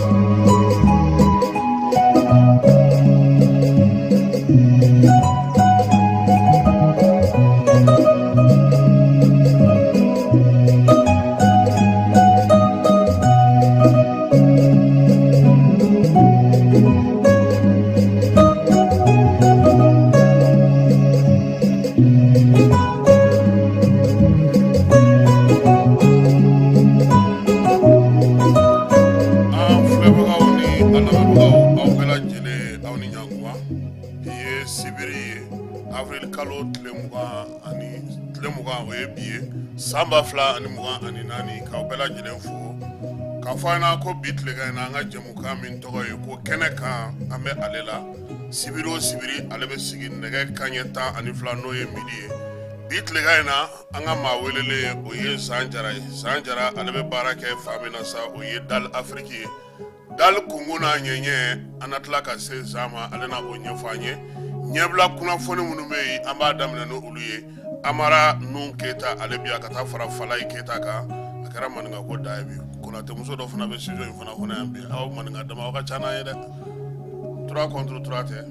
An filɛbagaw ni an lamɛnbagaw, aw bɛɛ lajɛlen, aw ni ɲankuma. Bi ye sibiri ye, avril kalo tile 20 ani tile 20, o ye bi ye, san 2024. K'aw bɛɛ lajɛlen fo k'a fɔ an ɲɛna ko bi tilegan in na, an ka jɛmukan min tɔgɔ ye ko Kɛnɛ Kan, an bɛ ale la sibiri o sibiri. Ale bɛ sigi nɛgɛ kanɲɛ 12, n'o ye midi ye. Bi tilegan in na, an ka maa welelen, o ye Zan Jara ye. Zan Jara, ale bɛ baara kɛ fan min na sa, o ye Dal Afiriki ye. Dal kunkun n'a ɲɛɲɛ, an na tila ka se Zan ma, ale na o ɲɛfɔ an ye. Ɲɛbila kunnafoni minnu bɛ yen, an b'a daminɛ ni olu ye. Amara Nun Keyita, ale bi yan ka taa fara Falayi Keyita kan. A kɛra maninka ko da ye bi. Konatɛmuso dɔ fana bɛ studio in fana kɔnɔ yan bi. Aw maninka dama, aw ka ca n'an ye dɛ. 3 contre 3 tɛ.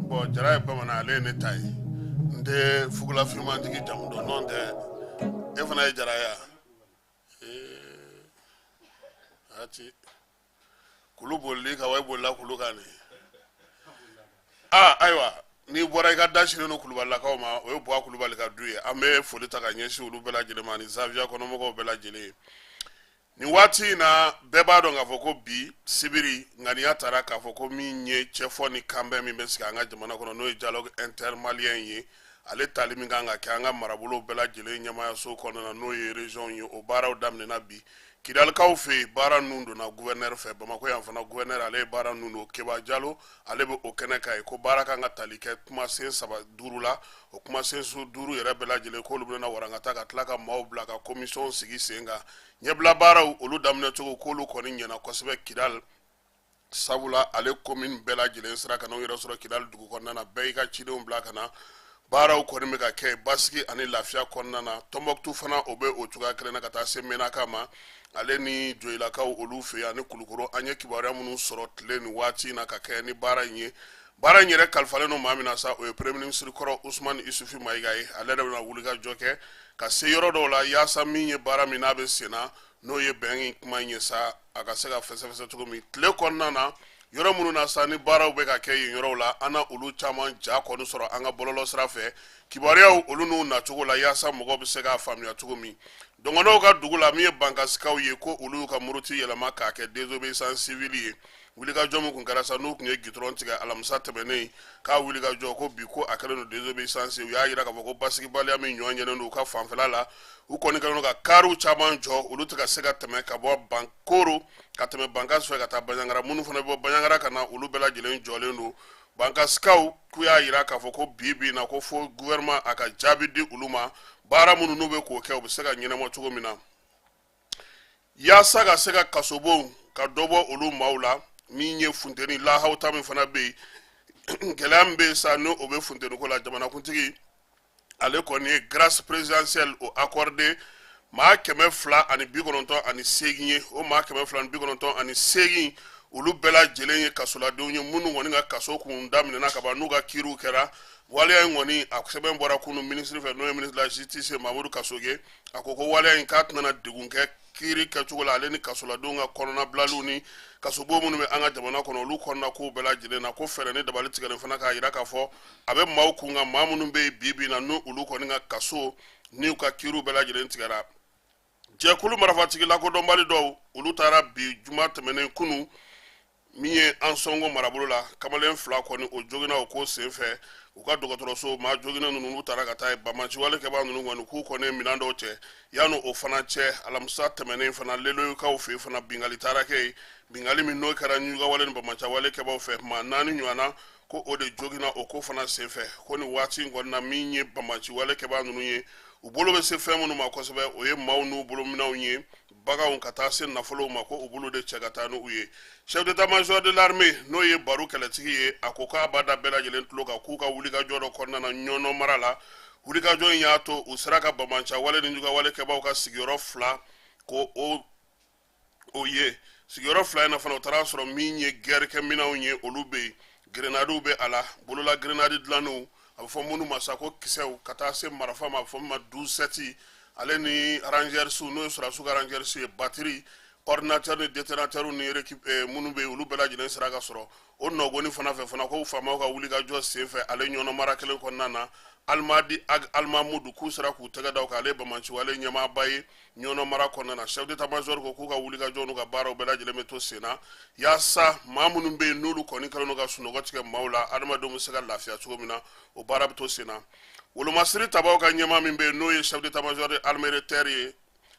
Bon, Jara ye bamanan, ale ye ne ta ye. N tɛ fugula firimantigi jamu dɔn, n'o tɛ e fana ye Jara ye wa? Ee, ati kulu bolili kan wa, e bolila kulu kan de. Aa, ayiwa, n'i bɔra i ka da sinnen don kulubalilakaw ma, o ye Buwa Kulubali ka du ye. An bɛ foli ta ka ɲɛsin olu bɛɛ lajɛlen ma ani Zaviya kɔnɔmɔgɔw bɛɛ lajɛlen ye nin waati in na. Bɛɛ b'a dɔn k'a fɔ ko bi sibiri, ŋaniya tara k'a fɔ ko min ye cɛfɔ ni kanbɛn min bɛ sigi an ka jamana kɔnɔ, n'o ye dialogue intermalien ye, ale tali min kan ka kɛ an ka marabolow bɛɛ lajɛlen ɲɛmayaso kɔnɔna na, n'o ye région ye, o baaraw daminɛna bi Kidalikaw fɛ yen. Baara nun donna gouverneur fɛ. Bamakɔ yan fana, gouverneur, ale ye baara nun don. Keba Jalo, ale bɛ o kɛnɛ kan ye ko baara kan ka tali kɛ kumasen saba duuru la. O kumasen su duuru yɛrɛ bɛɛ lajɛlen, k'olu bɛna warankata ka tila ka maaw bila ka commission sigi sen kan. Ɲɛbila baaraw, olu daminɛ cogo, k'olu kɔni ɲɛna kosɛbɛ Kidal, sabula ale commune bɛɛ lajɛlen sera ka n'u yɛrɛ sɔrɔ Kidali dugu kɔnɔna na. Bɛɛ y'i ka cidenw bila ka na. Baaraw kɔni bɛ ka kɛ basigi ani lafiya kɔnɔna na. Tɔnbɔkutu fana, o bɛ o cogoya kelen na ka taa se Menaka ma, ale ni Joyilakaw olu fɛ yen ani Kulukoro. An ye kibaruya minnu sɔrɔ tile nin waati in na ka kɛ ni baara in ye, baara in yɛrɛ kalifalen don maa min na sa, o ye premier ministre kɔrɔ Usumani Isufi Mayiga ye. Ale yɛrɛ bɛna wulikajɔ kɛ ka se yɔrɔ dɔw la yaasa min ye baara min n'a bɛ sen na, n'o ye bɛn kuma in ye sa, a ka se ka fɛsɛfɛsɛ cogo min tile kɔnɔna na. Yɔrɔ minnu na sa ni baaraw bɛ ka kɛ yen yɔrɔw la, an na olu caman ja kɔni sɔrɔ an ka bɔlɔlɔ sira fɛ, kibaruyaw olu n'u nacogo la, yaasa mɔgɔw bɛ se k'a faamuya cogo min. Dɔgɔnɔw ka dugu la, min ye Bankasikaw ye, ko olu y'u ka muruti yɛlɛma k'a kɛ désobéissance civile ye. Wulikajɔ min kun kɛra sa, n'u tun ye gitɔrɔn tigɛ alamisa tɛmɛnen, k'a wulikajɔ ko bi ko a kɛlen don désobéissance. U y'a jira k'a fɔ ko basigibaliya min ɲɔ ɲɛnen don u ka fanfɛla la, u kɔni kɛlen don ka kariw caman jɔ, olu tɛ ka se ka tɛmɛ ka bɔ Bankoro ka tɛmɛ Bankas fɛ ka taa Baɲangara. Minnu fana bɛ bɔ Baɲangara ka na, olu bɛɛ lajɛlen jɔlen don. Bankasikaw k'u y'a jira k'a fɔ ko bi bi in na, ko fo gouvernement a ka jaabi di olu ma, baara minnu n'u bɛ k'o kɛ, u bɛ se ka ɲɛnabɔ cogo min na, yaasa ka se ka kasobonw ka dɔ bɔ olu maaw la. Min ye funteni lahawuta min fana bɛ yen, gɛlɛya min bɛ yen sa, n'o bɛ funteni ko la, jamanakuntigi ale kɔni ye grâce présidentielle o accordé maa 298 ye. O maa 298, olu bɛɛ lajɛlen ye kasoladenw ye, minnu kɔni ka kaso kun daminɛna ka ban, n'u ka kiiriw kɛra. Waleya in kɔni, a sɛbɛn bɔra kunun minisiri fɛ, n'o ye ministre de la justice ye, Mamudu Kasoge. A ko ko waleya in k'a tɛna degun kɛ kiiri kɛcogo la, ale ni kasoladenw ka kɔnɔnabilaliw ni kasobon minnu bɛ an ka jamana kɔnɔ, olu kɔnɔna kow bɛɛ lajɛlen na. Ko fɛɛrɛ ni dabali tigɛlen fana k'a jira k'a fɔ a bɛ maaw kun kan, maa minnu bɛ yen bi bi in na, n'u olu kɔni ka kaso n'u ka kiiriw bɛɛ lajɛlen tigɛra. Jɛkulu marifatigi lakodɔnbali dɔw, olu taara bi juma tɛmɛnen kunun, min ye Ansɔngo marabolo la, kamalen fila kɔni o joginna o ko senfɛ u ka dɔgɔtɔrɔso. Maa joginnen ninnu, n'u taara ka taa yen, banbaanciwale kɛbaa ninnu kɔni k'u kɔni ye minɛn dɔw cɛ. Yanni o fana cɛ, alamisa tɛmɛnen fana, Leloyikaw fɛ yen fana, binkanni taara kɛ yen. Binkanni min n'o kɛra ɲugawale ni banbaanciwale kɛbaaw fɛ, maa naani ɲɔgɔnna ko o de joginna o ko fana senfɛ. Ko nin waati in kɔni na, min ye banbaanciwale kɛbaa ninnu ye, u bolo bɛ se fɛn minnu ma kosɛbɛ, o ye maaw n'u bolominɛnw ye, baganw ka taa se nafolow ma, ko u bolo de cɛ ka taa n'u ye. Chef d'état-major de l'armée, n'o ye Baru Kɛlɛtigi ye, a ko k'a b'a da bɛɛ lajɛlen tulo kan k'u ka wulikajɔ dɔ kɔnɔna na Ɲɔnɔ mara la. Wulikajɔ in y'a to u sera ka banbaanciwale ni jugawale kɛbaaw ka sigiyɔrɔ fila ko o ye. Sigiyɔrɔ fila in na fana, u taara sɔrɔ min ye gɛrɛkɛminɛnw ye, olu bɛ yen. Grenadiw bɛ a la, bolola grenadi dilannenw, a bɛ fɔ minnu ma sa ko kisɛw, ka taa se marifa ma, a bɛ fɔ min ma 12-7, ale ni rangers, n'o ye sɔrɔdasiw ka rangers ye, batiri, ordinateur ni détonateur ni minnu bɛ yen, olu bɛɛ lajɛlen sera ka sɔrɔ o nɔgɔni fana fɛ fana. Ko faamaw ka wuli ka jɔ sen fɛ, ale ɲɔnɔ mara kelen kɔnɔna na, Alimadi Ag Alimamudu, k'u sera k'u tɛgɛ da o kan. Ale banbaanciwale ɲɛmaaba ye ɲɔnɔ mara kɔnɔna na. Chef d'état major ko k'u ka wuli ka jɔ n'u ka baaraw bɛɛ lajɛlen bɛ to sen na, yaasa maa minnu bɛ yen, n'olu kɔni kɛlen don ka sunɔgɔ tigɛ maaw la, adamadenw bɛ se ka lafiya cogo min na, o baara bɛ to sen na. Wolomasiri tabaw ka ɲɛmaa min bɛ yen, n'o ye chef d'état major de armée de terre ye,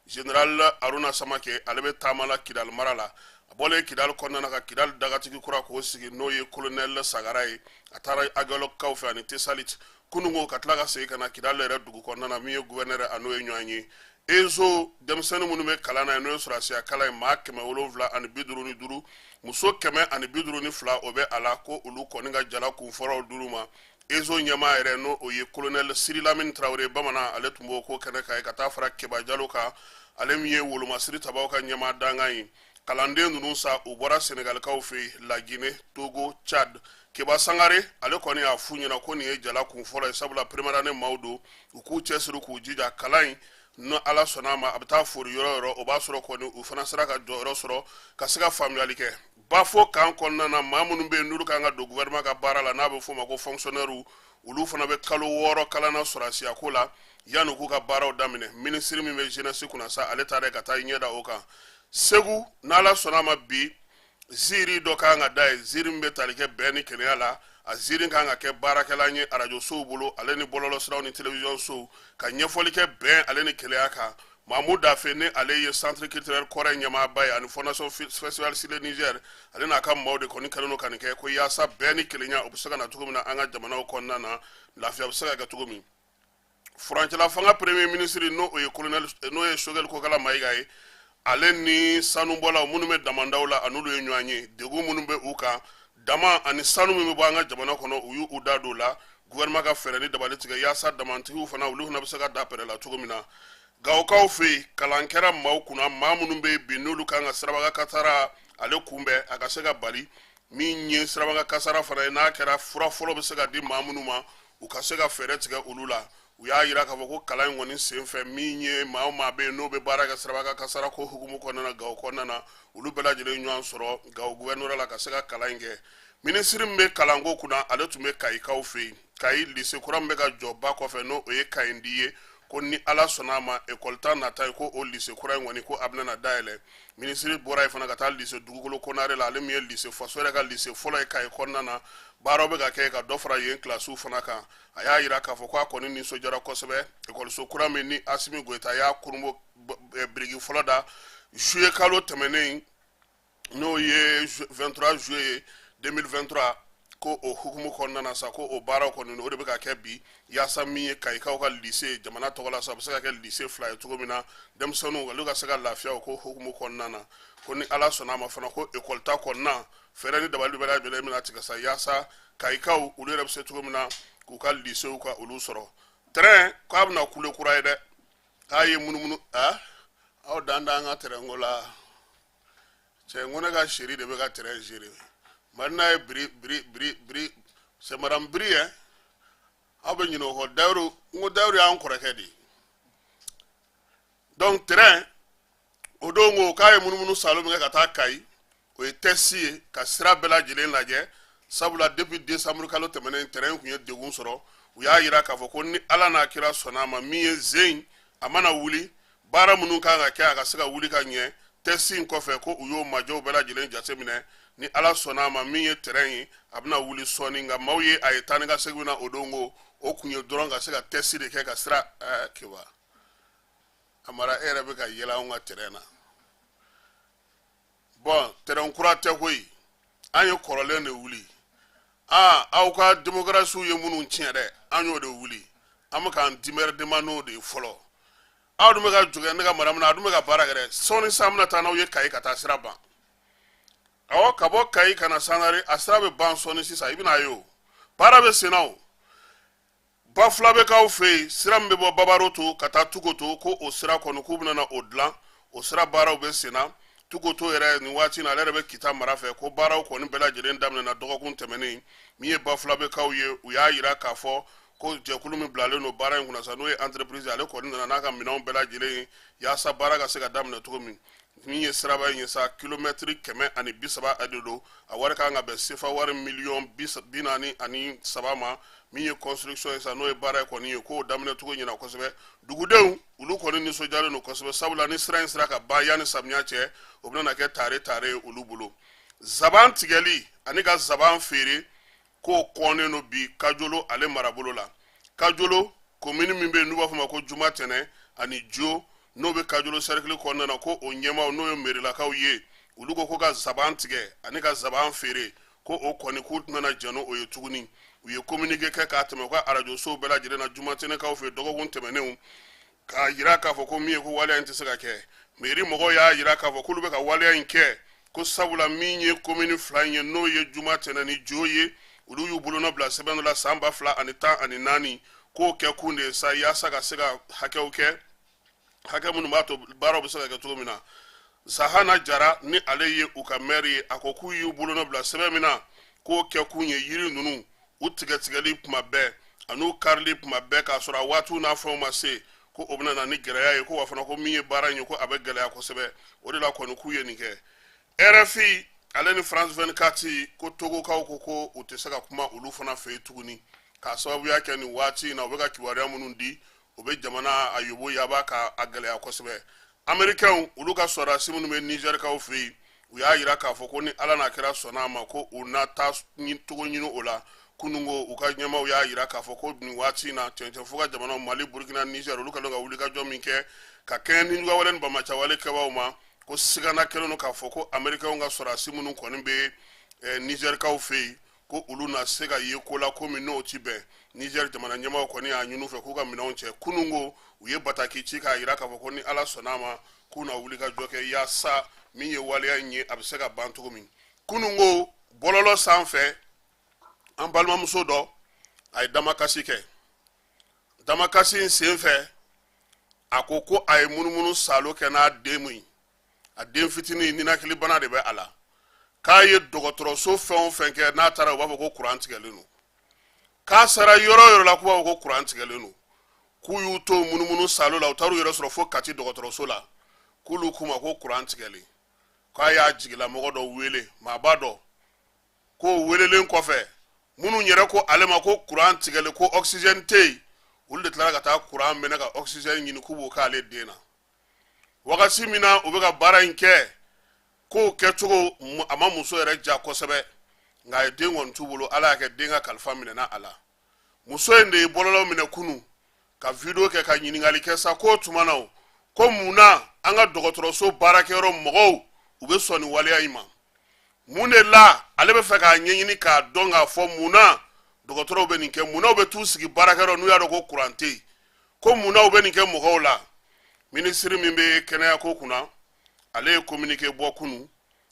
général Aruna Samake, ale bɛ taama la Kidali mara la. A bɔlen Kidali kɔnɔna na ka Kidali dagatigi kura k'o sigi, n'o ye colonel Sagara ye, a taara Aguelhokkaw fɛ ani Tesalit kununko, ka tila ka segin ka na Kidali yɛrɛ dugu kɔnɔna na. Min ye gouverneur, a n'o ye ɲɔgɔn ye. ESO denmisɛnnin minnu bɛ kalan na, n'o ye sɔrɔdasiya kalan ye, maa 755, muso 152, o bɛ a la, ko olu kɔni ka jala kun fɔlɔw d'olu ma. ESO ɲɛmaa yɛrɛ, n'o o ye colonel Siri Lamini Tarawele bamanan, ale tun b'o ko kɛnɛ kan ye, ka taa fara Keba Jalo kan, ale min ye wolomasiri tabaw ka ɲɛmaa dankan ye. Kalanden ninnu sa, u bɔra Senegalikaw fɛ yen, Lagine, Togo, Tchad. Keba Sangare, ale kɔni y'a f'u ɲɛna ko nin ye jala kun fɔlɔ ye, sabula première année maaw don, u k'u cɛsiri, k'u jija kalan in, ni Ala sɔnna a ma, a bɛ taa fori yɔrɔ yɔrɔ, o b'a sɔrɔ kɔni u fana sera ka jɔyɔrɔ sɔrɔ ka se ka faamuyali kɛ. Bafo kan kɔnɔna na, maa minnu bɛ yen, n'olu kan ka don gouvernement ka baara la, n'a bɛ f'o ma ko fonctionnaire, olu fana bɛ kalo 6 kalan na sɔrɔdasiya ko la yanni k'u ka baaraw daminɛ. Minisiri min bɛ jeunesse kunna sa, ale taara ka taa ɲɛ da o kan Segu. N'Ala sɔnna a ma, bi ziiri dɔ kan ka da ye, ziiri min bɛ tali kɛ bɛn ni kelenya la. A ziiri kan ka kɛ baarakɛla ye arajosow bolo, ale ni bɔlɔlɔsiraw ni télévision ka ɲɛfɔli kɛ bɛn ale ni kelenya kan. Mamu Dafe, ni ale ye centre culturel kɔrɛ ɲɛmaaba ye ani fondation festival sur le Niger, ale n'a ka maaw de kɔni kɛlen don ka nin kɛ, ko yaasa bɛn ni kelenya, o bɛ se ka na cogo min na an ka jamanaw kɔnɔna na, lafiya bɛ se ka kɛ cogo min. Furancɛla fanga premier ministre, n'o ye colonel, n'o ye Choguel Kokala Mayiga ye, ale ni sanubɔlaw minnu bɛ damandaw la, a n'olu ye ɲɔgɔn ye. Degun minnu bɛ u kan, dama ani sanu min bɛ bɔ an ka jamana kɔnɔ, u y'u da don o la. Gouvernement ka fɛɛrɛ ni dabali tigɛ yaasa damantigiw fana, olu fana bɛ se ka da pɛrɛ la cogo min na. Gawokaw fɛ yen, kalan kɛra maaw kunna, maa minnu bɛ yen bi, n'olu kan ka sirabakan kasara ale kunbɛn, a ka se ka bali. Min ye sirabakan kasara fana ye, n'a kɛra, fura fɔlɔ bɛ se ka di maa minnu ma, u ka se ka fɛɛrɛ tigɛ olu la. U y'a yira k'a fɔ ko kalan in kɔni senfɛ, min ye maa o maa bɛ yen, n'o bɛ baara kɛ sirabakan kasara ko hukumu kɔnɔna na Gawo kɔnɔna na, olu bɛɛ lajɛlen ɲɔgɔn sɔrɔ Gawo gouvernorat la ka se ka kalan in kɛ. Minisiri min bɛ kalanko kunna, ale tun bɛ Kayikaw fɛ yen. Kayi lycée kura min bɛ ka jɔ ba kɔfɛ, n'o o ye Kayindi ye, ko ni Ala sɔnna a ma, ekɔli ta nata ye, ko o lycée kura in kɔni, ko a bɛna na dayɛlɛ. Minisiri bɔra yen fana ka taa lycée Dugukolo Konare la, ale min ye lycée faso yɛrɛ ka lycée fɔlɔ ye Kayi kɔnɔna na. Baaraw bɛ ka kɛ ka dɔ fara yen kilasiw fana kan. A y'a yira k'a fɔ ko a kɔni nisɔndiyara kosɛbɛ, ekɔliso kura min ni Asimi Goyita y'a kurunbo biriki fɔlɔ da juillet kalo tɛmɛnen, n'o ye 23 juillet 2023, ko o hukumu kɔnɔna na sa, ko o baaraw kɔni, o de bɛ ka kɛ bi, yaasa min ye Kayikaw ka lycée jamana tɔgɔ la sa, a bɛ se ka kɛ lycée fila ye cogo min na, denmisɛnninw olu ka se ka lafiya o ko hukumu kɔnɔna na. Ko ni Ala sɔnna a ma fana, ko ekɔli ta kɔnɔna, fɛɛrɛ ni dabali bɛɛ lajɛlen bɛna tigɛ sa, yaasa Kayikaw olu yɛrɛ bɛ se cogo min na k'u ka lycéew ka olu sɔrɔ. Train k'a bɛna kule kura ye dɛ, k'a ye munumunu a aw dan da an ka train ko la. Cɛ, n ko ne ka chérie de bɛ ka train gérer. Marina ye biri biri biri biri, c'est madame Biri ye. Aw bɛ ɲinɛ o kɔ. D'ailleurs, n ko d'ailleurs y'an kɔrɔkɛ de ye. Donc train o don, ko k'a ye munumunu salo min kɛ ka taa Kayi, o ye test ye ka sira bɛɛ lajɛlen lajɛ, sabula depuis décembre kalo tɛmɛnen, train tun ye degun sɔrɔ. U y'a yira k'a fɔ ko ni Ala n'a kira sɔnna a ma, min ye zen, a mana wuli, baara minnu kan ka kɛ a ka se ka wuli ka ɲɛ, test in kɔfɛ, ko u y'o majɔw bɛɛ lajɛlen jateminɛ. Ni Ala sɔnna a ma, min ye train ye, a bɛna wuli sɔɔni. Nka maaw ye a ye taa ni ka segin na o don, ko o kun ye dɔrɔn ka se ka test de kɛ ka sira keba. Amara, e yɛrɛ bɛ ka yɛlɛ anw ka train na. Bon, train kura tɛ koyi, an ye kɔrɔlen de wuli. Aa, aw ka démocratie ye minnu tiɲɛ dɛ, an y'o de wuli, an bɛ k'an démerder n'o de ye fɔlɔ. Aw dun bɛ ka jogɛ ne ka mara min na, a dun bɛ ka baara kɛ dɛ. Sɔɔni sisan, an bɛna taa n'aw ye Kayi ka taa sira ban. Awɔ, ka bɔ Kayi ka na Sangare, a sira bɛ ban sɔɔni sisan, i bɛna ye o baara bɛ sen na. O Bafulabɛkaw fɛ yen, sira min bɛ bɔ Babaroto ka taa Tukoto, ko o sira kɔni, k'u bɛna na o dilan, o sira baaraw bɛ sen na. Tukoto yɛrɛ nin waati na, ale yɛrɛ bɛ Kita mara fɛ. Ko baaraw kɔni bɛɛ lajɛlen daminɛna dɔgɔkun tɛmɛnen. Min ye Bafulabekaw ye, u y'a yira k'a fɔ ko jɛkulu min bilalen don baara in kunna sa, n'o ye entreprise, ale kɔni nana n'a ka minɛnw bɛɛ lajɛlen ye yaasa baara ka se ka daminɛ cogo min. Min ye siraba in ye sa, kilomɛtiri 130 de don. A wari kan ka bɛn sefa wari miliyɔn 43 ma. Min ye construction ye sa, n'o ye baara kɔni ye, k'o daminɛ cogo ɲɛna kosɛbɛ. Dugudenw olu kɔni nisɔndiyalen don kosɛbɛ, sabula ni sira in sera ka ban yanni samiya cɛ, o bɛna kɛ tare tare ye olu bolo. Zaban tigɛli ani ka zaban feere, k'o kɔnnen don bi Kajolo ale marabolo la. Kajolo komini min bɛ yen n'u b'a fɔ ma ko Jumatɛnɛ ani Jo, n'o bɛ Kajolo sɛrikili kɔnɔna na, ko o ɲɛmaaw, n'o ye merilakaw ye, olu ko ko ka zaban tigɛ ani ka zaban feere, ko o kɔni k'u tɛna jɛn n'o ye tuguni. U ye kominike kɛ k'a tɛmɛ u ka arajosow bɛɛ lajɛlen na Jumatɛnɛkaw fɛ dɔgɔkun tɛmɛnenw, k'a yira k'a fɔ ko min ye ko waleya in tɛ se ka kɛ. Meri mɔgɔw y'a yira k'a fɔ k'olu bɛ ka waleya in kɛ ko sabula min ye komini fila in ye, n'o ye Jumatɛnɛ ni Jo ye, olu y'u bolonɔ bila sɛbɛn dɔ la san 2014, k'o kɛ kun de ye sa yaasa ka se ka hakɛw kɛ, hakɛ minnu b'a to baaraw bɛ se ka kɛ cogo min na. Zahana Jara ni ale ye u ka mɛri ye, a ko k'u y'u bolonɔ bila sɛbɛn min na, k'o kɛ kun ye yiri ninnu u tigɛtigɛli kuma bɛɛ an'u karili kuma bɛɛ k'a sɔrɔ a waatiw n'a fɛnw ma se, ko o bɛna na ni gɛlɛya ye, ko wa fana ko min ye baara in ye, ko a bɛ gɛlɛya kosɛbɛ. O de la kɔni k'u ye nin kɛ. RFI ale ni France 24 ko Togokaw ko ko u tɛ se ka kuma olu fana fɛ yen tuguni, k'a sababuya kɛ nin waati in na u bɛ ka kibaruya minnu di, o bɛ jamana a yobo yaba ka a gɛlɛya kosɛbɛ. Amerikɛnw olu ka sɔrɔdasi minnu bɛ Nizɛrikaw fɛ yen, u y'a yira k'a fɔ ko ni Ala n'a kira sɔnna a ma, ko u na taa togo ɲini o la. Kununko u ka ɲɛmaaw y'a yira k'a fɔ ko nin waati in na, cɛncɛnfuga jamanaw Mali, Burukina, Nizɛri, olu kɛlen ka wulikajɔ min kɛ ka kɛɲɛ nijuguyawale ni banbaanciwale kɛbaaw ma, ko sigana kɛlen don k'a fɔ ko Amerikɛnw ka sɔrɔdasi minnu kɔni bɛ Nizɛrikaw fɛ yen, ko olu na se ka ye ko la ko min n'o ti bɛn. Niger jamana ɲɛmaaw kɔni y'a ɲini u fɛ k'u ka minɛnw cɛ. Kununko u ye bataki ci k'a yira k'a fɔ ko ni Ala sɔnna a ma, k'u na wuli ka jɔ kɛ yaasa min ye waleya in ye, a bɛ se ka ban cogo min. Kununko bɔlɔlɔ sanfɛ, an balimamuso dɔ, a ye damakasi kɛ. Damakasi in sen fɛ, a ko ko a ye munumunu salo kɛ n'a den min ye, a den fitinin, ninakilibana de bɛ a la, k'a ye dɔgɔtɔrɔso fɛn o fɛn kɛ, n'a taara u b'a fɔ ko kuran tigɛlen don. K'a sera yɔrɔ o yɔrɔ la, k'u b'a fɔ ko kuran tigɛlen don. K'u y'u to munumunu salo la, u taar'u yɛrɛ sɔrɔ fo Kati dɔgɔtɔrɔso la, k'olu k'u ma ko kuran tigɛlen. K'a y'a jigilamɔgɔ dɔ wele, maaba dɔ, k'o welelen kɔfɛ, minnu yɛrɛ ko ale ma ko kuran tigɛlen, ko oxygène tɛ yen, olu de tilara ka taa kuran mɛnɛ ka oxygène ɲini k'u b'o k'ale den na. Wagati min na u bɛ ka baara in kɛ, k'o kɛcogo a ma muso yɛrɛ ja kosɛbɛ, nka a ye den kɔni t'u bolo. Ala y'a kɛ den ka kalifa minɛna a la. Muso in de ye bɔlɔlɔ minɛ kunu ka video kɛ ka ɲininkali kɛ sa, k'o tuma na o, ko mun na an ka dɔgɔtɔrɔso baarakɛyɔrɔ mɔgɔw u bɛ sɔn nin waleya in ma? Mun de la ale bɛ fɛ k'a ɲɛɲini k'a dɔn k'a fɔ mun na dɔgɔtɔrɔw bɛ nin kɛ, mun na u bɛ t'u sigi baarakɛyɔrɔ n'u y'a dɔn ko kuran tɛ yen, ko mun na u bɛ nin kɛ mɔgɔw la? Minisiri min bɛ kɛnɛyako kunna, ale ye kominike bɔ kunu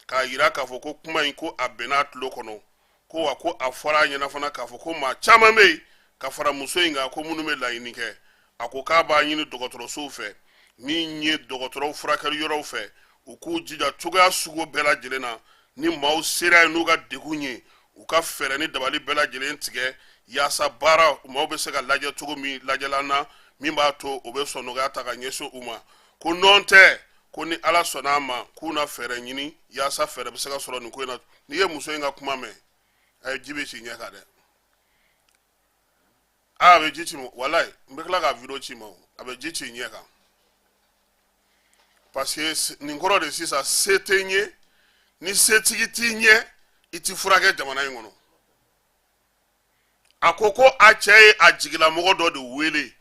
k'a yira k'a fɔ ko kuma in, ko a bɛnna a tulo kɔnɔ, ko wa ko a fɔra a ɲɛna fana k'a fɔ ko maa caman bɛ yen ka fara muso in kan ko minnu bɛ laɲini kɛ. A ko k'a b'a ɲini dɔgɔtɔrɔsow fɛ, min ye dɔgɔtɔrɔw furakɛli yɔrɔw fɛ, u k'u jija cogoya sugu bɛɛ lajɛlen na, ni maaw sera yen n'u ka degun ye, u ka fɛɛrɛ ni dabali bɛɛ lajɛlen tigɛ yaasa baara maaw bɛ se ka lajɛ cogo min lajɛlan na, min b'a to o bɛ sɔn nɔgɔya ta ka ɲɛsin u ma. Ko nɔn tɛ, ko ni Ala sɔnna a ma, k'u na fɛɛrɛ ɲini yaasa fɛɛrɛ bɛ se ka sɔrɔ nin ko in na. N'i ye muso in ka kuma mɛn, a ye ji bɛ ci ɲɛ kan dɛ. Aa, a bɛ ji ci, walayi, n bɛ tila ka video ci ma, a bɛ ji ci ɲɛ kan, parce que nin kɔrɔ de sisan se tɛ n ye. Ni setigi t'i ɲɛ, i ti furakɛ jamana in kɔnɔ. A ko ko a cɛ ye a jigilamɔgɔ dɔ de wele,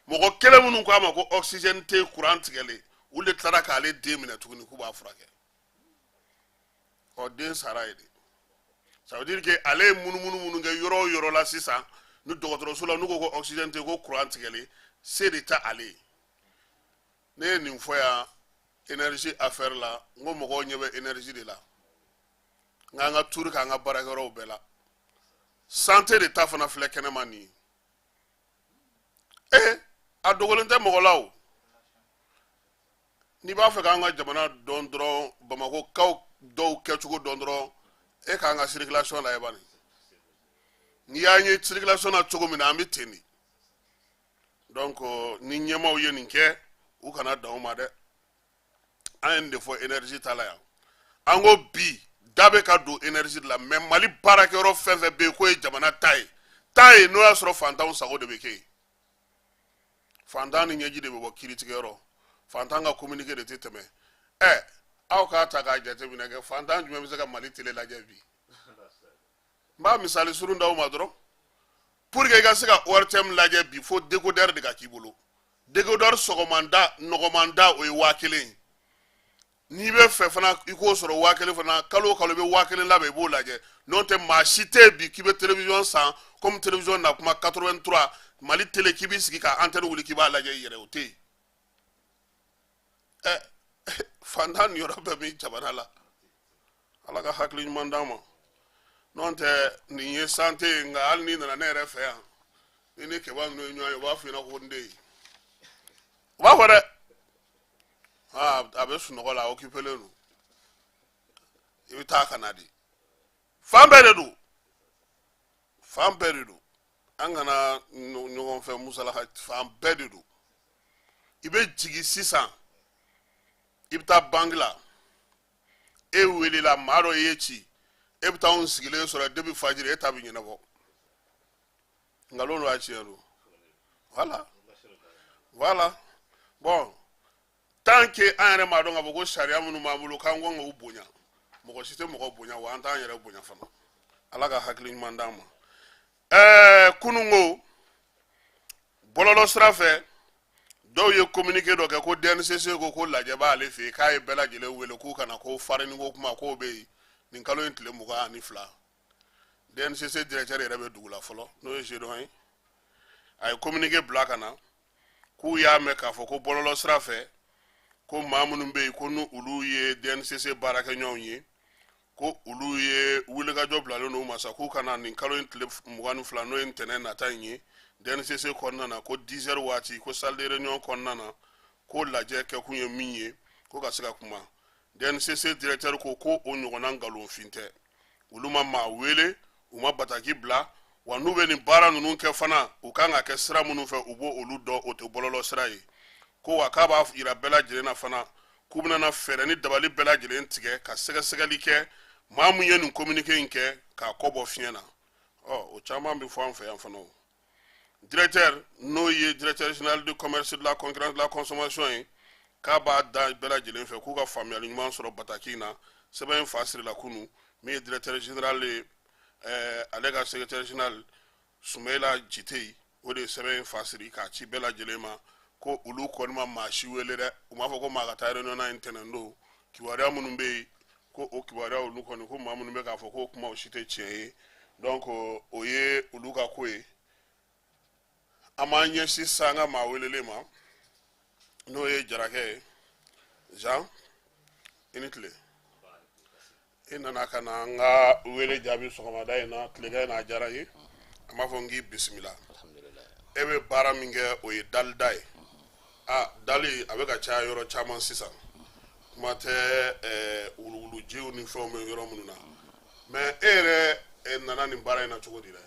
mɔgɔ kelen minnu ko a ma ko oxygène tɛ, kuran tigɛlen, olu de tilara k'ale den minɛ tuguni k'u b'a furakɛ. Ɔ, den sara ye de. Ça veut dire que ale ye munumunu minnu kɛ yɔrɔ o yɔrɔ la sisan ni dɔgɔtɔrɔso la, n'u ko ko oxygène tɛ, ko kuran tigɛlen, se de tɛ ale ye. Ne ye nin fɔ yan énergie affaire la, n ko mɔgɔw ɲɛ bɛ énergie de la, nka an ka turu k'an ka baarakɛyɔrɔw bɛɛ la. Santé de ta fana filɛ kɛnɛma nin ye. Ee, a dogolen tɛ mɔgɔ la o. N'i b'a fɛ k'an ka jamana dɔn dɔrɔn, Bamakɔkaw dɔw kɛcogo dɔn dɔrɔn, e k'an ka circulation lajɛ bani. N'i y'an ye circulation na cogo min na, an bɛ ten de. Donc ni ɲɛmaaw ye nin kɛ, u kana dan o ma dɛ. An ye nin de fɔ énergie ta la yan. An ko bi da bɛ ka don énergie de la, mais Mali baarakɛyɔrɔ fɛn fɛn bɛ yen k'o ye jamana ta ye, ta ye, n'o y'a sɔrɔ fantanw sago de bɛ kɛ yen. Fantan ni ɲɛji de bɛ bɔ kiiritigɛyɔrɔ, fantan ka communiqué de tɛ tɛmɛ. Ɛ, aw k'a ta k'a jateminɛ kɛ, fantan jumɛn bɛ se ka Mali télé lajɛ bi? N b'a misali surun d'aw ma dɔrɔn. Pour que i ka se ka ORTM lajɛ bi, fo décodeur de ka k'i bolo. Décodeur sɔgɔmanda nɔgɔmanda, o ye 1000 ye. N'i bɛ fɛ fana i k'o sɔrɔ, 1000 fana, kalo o kalo i bɛ 1000 labɛn, i b'o lajɛ. N'o tɛ, maa si tɛ yen bi k'i bɛ télévision san comme télévision na kuma 83 Mali télé, k'i b'i sigi ka antenne wuli k'i b'a lajɛ i yɛrɛ, o tɛ yen. Ɛ, fantan niyɔrɔ bɛ min jamana la? Ala ka hakili ɲuman d'an ma. N'o tɛ, nin ye santé ye, nka hali n'i nana ne yɛrɛ fɛ yan, ni ni kɛba ninnu ye ɲɔgɔn ye, u b'a f'i ɲɛna ko n den, u b'a fɔ dɛ. Aa, a bɛ sunɔgɔ la, a occupélen don, i bɛ taa ka na di. Fan bɛɛ de don, fan bɛɛ de don. An kana ɲɔgɔn fɛ musalaka, fan bɛɛ de don. I bɛ jigin sisan, i bɛ taa banki la, e welela, maa dɔ y'e ci, e bɛ taa anw sigilen sɔrɔ depuis fajiri, e ta bɛ ɲɛnabɔ. Nkalon don, a tiɲɛ don. Voilà, voilà. Bon, tant que an yɛrɛ m'a dɔn k'a fɔ ko sariya minnu b'an bolo k'an kan k'u bonya, mɔgɔ si tɛ mɔgɔ bonya, wa an t'an yɛrɛ bonya fana. Ala ka hakili ɲuman d'an ma. Kunun ko bɔlɔlɔ sira fɛ, dɔw ye communiqué dɔ kɛ ko DNCC ko lajɛ b'ale fɛ yen, k'a ye bɛɛ lajɛlen wele k'u kana, ko farini ko kuma k'o bɛ yen nin kalo in tile 22. DNCC directeur yɛrɛ bɛ dugu la fɔlɔ, n'o ye Gédéon ye. A ye communiqué bila ka na k'u y'a mɛn k'a fɔ ko bɔlɔlɔ sira fɛ, ko maa minnu bɛ yen ko ni olu ye DNCC baarakɛɲɔgɔnw ye, ko olu ye wulikajɔ bilalen don u ma sa, k'u kana nin kalo in tile 22, n'o ye ntɛnɛn nata in ye, DNCC kɔnɔna na, ko 10 heures waati, ko salle de réunion kɔnɔna na, ko lajɛ kɛkun ye min ye, ko ka se ka kuma. DNCC directeur ko ko o ɲɔgɔnna nkalonfin tɛ, olu ma maa wele, u ma bataki bila, wa n'u bɛ nin baara ninnu kɛ fana, u kan ka kɛ sira minnu fɛ, u b'o olu dɔn, o tɛ bɔlɔlɔ sira ye. Ko wa k'a b'a yira bɛɛ lajɛlen na fana k'u bɛna fɛɛrɛ ni dabali bɛɛ lajɛlen tigɛ ka sɛgɛsɛgɛli kɛ, maa mun ye nin communiqué in kɛ, k'a kɔ bɔ fiɲɛ na. Ɔ, o caman bɛ fɔ an fɛ yan fana. O directeur, n'o ye directeur général du commerce, de la concurrence, de la consommation ye, k'a b'a da bɛɛ lajɛlen fɛ k'u ka faamuyali ɲuman sɔrɔ bataki in na. Sɛbɛn in fa sirila kunu. Min ye directeur général ye, ale ka secrétaire général Sumayila Jite, o de ye sɛbɛn in fa siri k'a ci bɛɛ lajɛlen ma, ko olu kɔni ma maa si wele dɛ, u m'a fɔ ko maa ka taa réunion na ntɛnɛn don. Kibaruya minnu bɛ yen ko o kibaruya, olu kɔni ko maa minnu bɛ k'a fɔ k'o kumaw si tɛ tiɲɛ ye. Donc o ye olu ka ko ye. An b'an ɲɛsin sisan an ka maa welelen ma, n'o ye Jarakɛ ye. Jean, i ni tile. I nana ka na an ka wele jaabi sɔgɔmada in na, tilegan in na, a diyara n ye. An b'a fɔ n k'i bisimila. E bɛ baara min kɛ, o ye dalida ye. A dali a bɛ ka caya yɔrɔ caman sisan, kuma tɛ wuluwulujiw ni fɛnw bɛ yɔrɔ minnu na. Mais e yɛrɛ nana nin baara in na cogo di dɛ?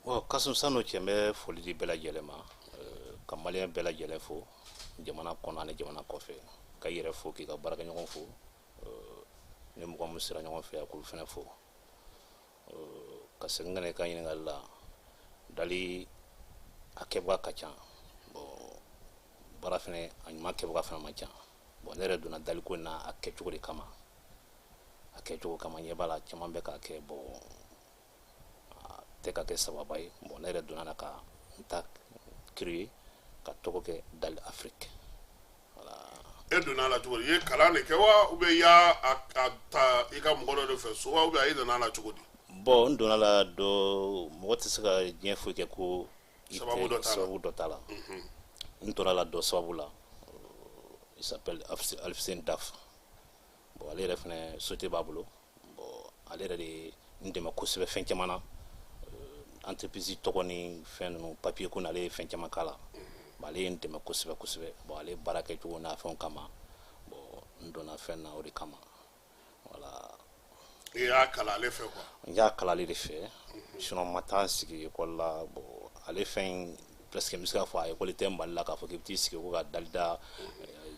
Bon, Kasum, san'o cɛ, n bɛ foli di bɛɛ lajɛlen ma, ka maliyɛn bɛɛ lajɛlen fo jamana kɔnɔ ani jamana kɔfɛ, ka i yɛrɛ fo, k'i ka baarakɛɲɔgɔn fo, ni mɔgɔ min sera ɲɔgɔn fɛ yan, k'olu fana fo. Ka segin ka na i ka ɲininkali la, dali a kɛbaga ka ca. Bon, baara fana a ɲuman kɛbaga fana man ca. Bon, ne yɛrɛ donna daliko in na a kɛcogo de kama, a kɛcogo kama. Ɲɛ b'a la, caman bɛ k'a kɛ, bon, a tɛ ka kɛ sababa ye. Bon, ne yɛrɛ donna na ka n ta créer, ka tɔgɔ kɛ Dali Afrique, voilà. E donna a la cogo di? I ye kalan de kɛ wa, ou bien i y'a a ta i ka mɔgɔ dɔ de fɛ so wa, ou bien i nana a la cogo di? Bon, n donna la dɔ, mɔgɔ tɛ se ka diɲɛ foyi kɛ ko i tɛ sababu dɔ t'a la. Sababu dɔ t'a la. N donna la dɔ sababu la, il s'appelle Alfsen Daf. Bon, ale yɛrɛ fɛnɛ société b'a bolo. Bon, ale yɛrɛ de ye n dɛmɛ kosɛbɛ fɛn caman na, entreprise tɔgɔ ni fɛn ninnu, papier ko n'ale ye fɛn caman k'a la. Bon, ale ye n dɛmɛ kosɛbɛ kosɛbɛ. Bon, ale baara kɛcogo n'a fɛnw kama. N donna fɛn na o de kama, voilà. I y'a kalan ale fɛ quoi? N y'a kalan ale de fɛ, sinon n ma taa n sigi école la. Bon, ale fɛn in, presque n bɛ se k'a fɔ a école tɛ Mali la k'a fɔ k'i bɛ t'i sigi ko ka dalida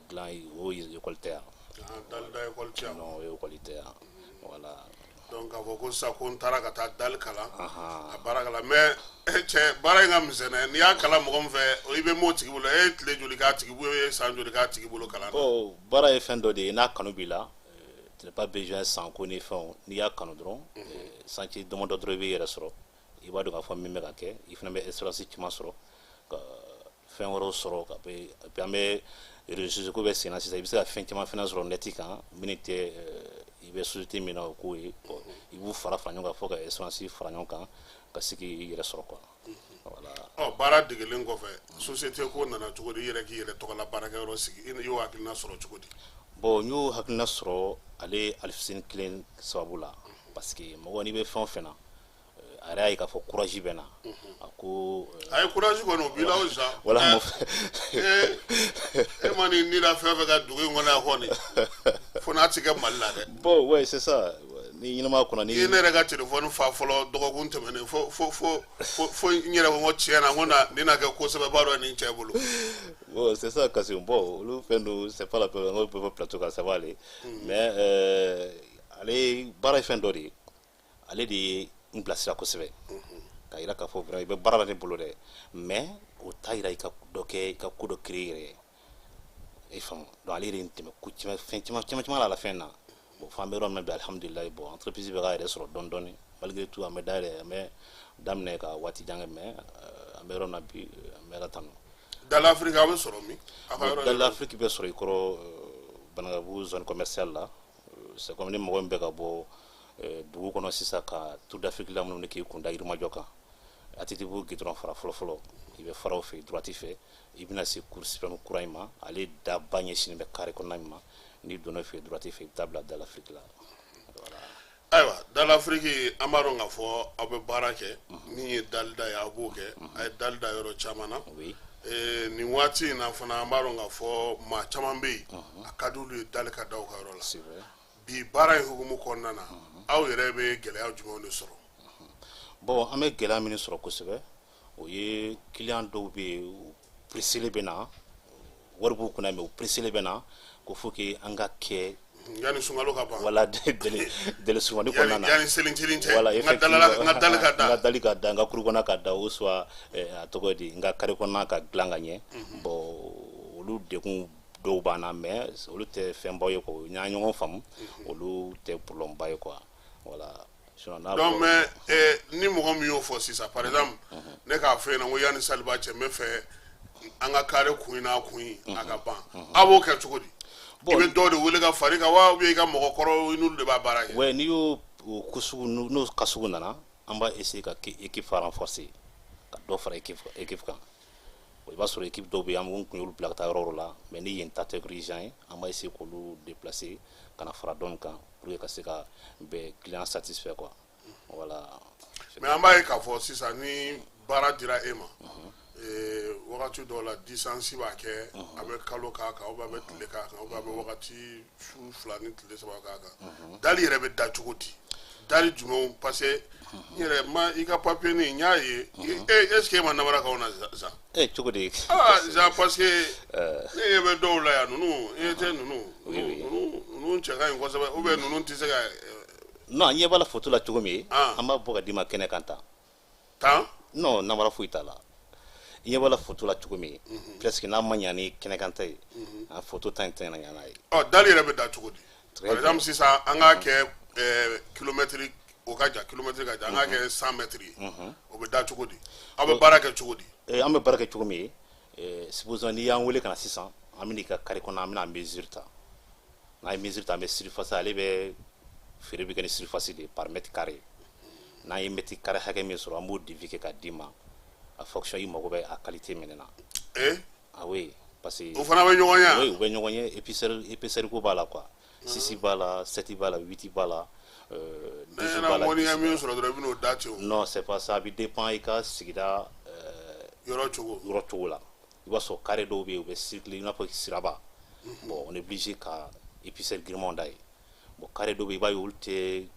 dilan, o école tɛ yan. Ah, dalida école tɛ yan? Non, o école tɛ yan, voilà. Donc k'a fɔ ko sisan ko n taara ka taa dali kalan, a baara kalan, mais cɛ, baara in ka misɛn dɛ. N'i y'a kalan mɔgɔ min fɛ, i bɛ m'o tigi bolo. E ye tile joli k'a tigi bolo? E ye san joli k'a tigi bolo kalan na? Bon, baara ye fɛn dɔ de ye, n'a kanu b'i la, tu n'as pas besoin sanko ni fɛnw. N'i y'a kanu dɔrɔn, sanci damadɔ dɔrɔn, i b'i yɛrɛ sɔrɔ. I b'a dɔn k'a fɔ min bɛ ka kɛ, i fana bɛ expérience caman sɔrɔ ka fɛn wɛrɛw sɔrɔ ka bɛ. Et puis an bɛ réseaux sociaux ko bɛ sen na sisan, i bɛ se ka fɛn caman fana sɔrɔ net kan min tɛ i bɛ société min na o k'o ye. Bon, i b'u fara fara ɲɔgɔn kan fo ka expérience fara ɲɔgɔn kan ka se k'i yɛrɛ sɔrɔ quoi, voilà. Ɔ, baara degelen kɔfɛ, société ko nana cogo di? I yɛrɛ k'i yɛrɛ tɔgɔla baarakɛyɔrɔ sigi, i y'o hakilina sɔrɔ cogo di? Bon, n y'o hakilina sɔrɔ ale Alifuseni kelen sababu la, parce que mɔgɔ n'i bɛ fɛn o fɛn na, a yɛrɛ y'a ye k'a fɔ courage bɛ n na. A ko A ye courage kɔni, o b'i la o sisan. Wala mo. E ma nin ni la fɛn fɛn ka dugu in kɔnɔ yan kɔni, fo n'a ti kɛ Mali la dɛ. Bon, ouais, c'est ça, ni ɲɛnamaya kɔnɔ ni I ye ne yɛrɛ ka téléphone fa fɔlɔ dɔgɔkun tɛmɛnen, fo fo fo fo fo n yɛrɛ ko n ko tiɲɛ na, n ko na nin na kɛ kosɛbɛba dɔ ye nin cɛ bolo. Bon, c'est ça kasi. Bon, olu fɛn dun, c'est pas la peine n ko bɛ fɔ plateau kan, ça va aller. Mais ale baara ye fɛn dɔ de ye, ale de ye n bilasira kosɛbɛ k'a yira k'a fɔ vraiment i bɛ baara la ne bolo dɛ, mais o t'a yira i ka dɔ kɛ, i ka ko dɔ créer i yɛrɛ ye, i faamu. Donc ale de ye n dɛmɛ ko caman, fɛn caman caman caman la fɛn na. Bon, f'an bɛ yɔrɔ min na bi, alihamudulilayi. Bon, entreprise bɛ k'a yɛrɛ sɔrɔ dɔɔni dɔɔni. Malgré tout, an bɛ dayɛlɛ, an bɛ daminɛ ka waati jan kɛ, mais an bɛ yɔrɔ min na bi, an bɛ Ala tanu. Dali Afrique, a bɛ sɔrɔ min, aw ka yɔrɔ? Dali Afrique bɛ sɔrɔ i kɔrɔ Banankabugu, zone commerciale la. C'est comme ni mɔgɔ min bɛ ka bɔ dugu kɔnɔ sisan ka Tour d'Afrique la minnu k'i kun da Yirimajɔ kan, ATT goudron fara fɔlɔ fɔlɔ, i bɛ faraw fɛ droite fɛ, i bɛna se Cour suprême kura in ma. Ale daba ɲɛsinnen bɛ carré kɔnɔna min ma, n'i donna fɛ droite fɛ, i bɛ taa bila Dali Afrique la, voilà. Ayiwa, Dali Afrique, an b'a dɔn k'a fɔ aw bɛ baara kɛ min ye dalida ye, aw b'o kɛ. A ye dali da yɔrɔ caman na. Nin waati in na fana, an b'a dɔn k'a fɔ maa caman bɛ yen, a ka di olu ye dali ka da u ka yɔrɔ la. C'est vrai. Bi baara in hukumu kɔnɔna na, aw yɛrɛ bɛ gɛlɛya jumɛnw de sɔrɔ? Bon, an bɛ gɛlɛya min sɔrɔ kosɛbɛ, o ye client dɔw bɛ yen, u pressé bɛ na, wari b'u kunna, mais u pressé bɛ na ko faut que an ka kɛ yanni sunkalo ka ban. Wala délai surunmani kɔnɔna na. Yanni selicinin cɛ. Voilà. N ka dalala, n ka dali ka n ka da. Dali ka da, n ka kuru kɔnɔ ka da, ou soit a tɔgɔ di, n ka carré kɔnɔna ka dilan ka ɲɛ. Bon, olu degun dɔw b'an na, mais olu tɛ fɛnbaw ye quoi. N'an ye ɲɔgɔn faamu, olu tɛ problème ba ye quoi, voilà. Sinon n'a Donc bɔra- mais ni mɔgɔ min y'o fɔ sisan, par exemple ne k'a fɔ ɲɛna ko yanni saliba cɛ, n bɛ fɛ an ka carré kun in n'a kun in a ka ban, aw b'o kɛ cogo di? I bɛ dɔw de wele ka far'i kan wa, ou bien i ka mɔgɔkɔrɔw, i n'olu de b'a baara kɛ? Ouais, n'i y'o o ko sugu, n'o ka sugu nana, an b'a essayer ka équipe renforcer, ka dɔ fara équipe kan. I b'a sɔrɔ équipe dɔw bɛ yen, an kun y'olu bila ka taa yɔrɔ wɛrɛw la, mais ni yen ta tɛ urgent ye, an b'a essayer k'olu déplacer ka na fara dɔɔni kan pour que ka se ka bɛn client satisfait quoi, voilà. Mais an b'a ye k'a fɔ sisan, ni baara dira e ma, wagati dɔw la distance b'a kɛ, a bɛ kalo k'a kan, ou bien a bɛ tile k'a kan, ou bien a bɛ wagati su 2 ni tile 3 k'a kan. Dali yɛrɛ bɛ da cogo di? Dali jumɛnw? Parce que n yɛrɛ ma i ka papier nin, n y'a ye e, est ce que e ma namara k'anw na zan? Cogo di? Ah zan, parce que ne ɲɛ bɛ dɔw la yan, ninnu i tɛ ninnu ninnu ninnu cɛ ka ɲi kosɛbɛ, ou bien ninnu tɛ se ka Non, an ɲɛ b'a la photo la cogo min ye, an b'a bɔ ka d'i ma kɛnɛ kan tan. Tan. Non, namara foyi t'a la. I ɲɛ b'a la photo la cogo min ye, presque n'a ma ɲa ni kɛnɛkan ta ye, a photo ta in tɛ ɲa n'a ye. Ɔ, dali yɛrɛ bɛ da cogo di? Très Par bien. exemple sisan, an k'a kɛ kilomɛtiri, o ka jan, kilomɛtiri ka jan, an k'a kɛ 100 mètres ye, o bɛ da cogo di? Aw bɛ baara kɛ cogo di? An bɛ baara kɛ cogo min ye, supposons n'i y'an wele ka na sisan, an bɛ n'i ka carré kɔnɔ, an bɛna mesure ta. N'an ye mesure ta, an bɛ surface, ale bɛ feere bɛ kɛ ni surface de ye par mètre carré. N'an ye mètre carré hakɛ min sɔrɔ, an b'o devis kɛ k'a d'i ma a fonction i mago bɛ a qualité min na. Ah oui, parce que O fana bɛ ɲɔgɔn ye wa? Oui, u bɛ ɲɔgɔn ye. Épaisseur ko b'a la quoi, 6 b'a la, 7 b'a la, 8 b'a la, Ne 12 ɲɛna b'a la, mɔni 10 ya b'a min la. sɔrɔ dɔrɔn, i bɛn'o da ten o. Non, c'est pas ça. A bɛ dépend i ka sigida Yɔrɔ cogo. yɔrɔ cogo la. I b'a sɔrɔ carré dɔw bɛ yen, u bɛ circuler i n'a fɔ siraba. Bon, on est obligé ka Épaisseur girimanw da ye. Bon, carré dɔw bɛ yen, i b'a ye olu tɛ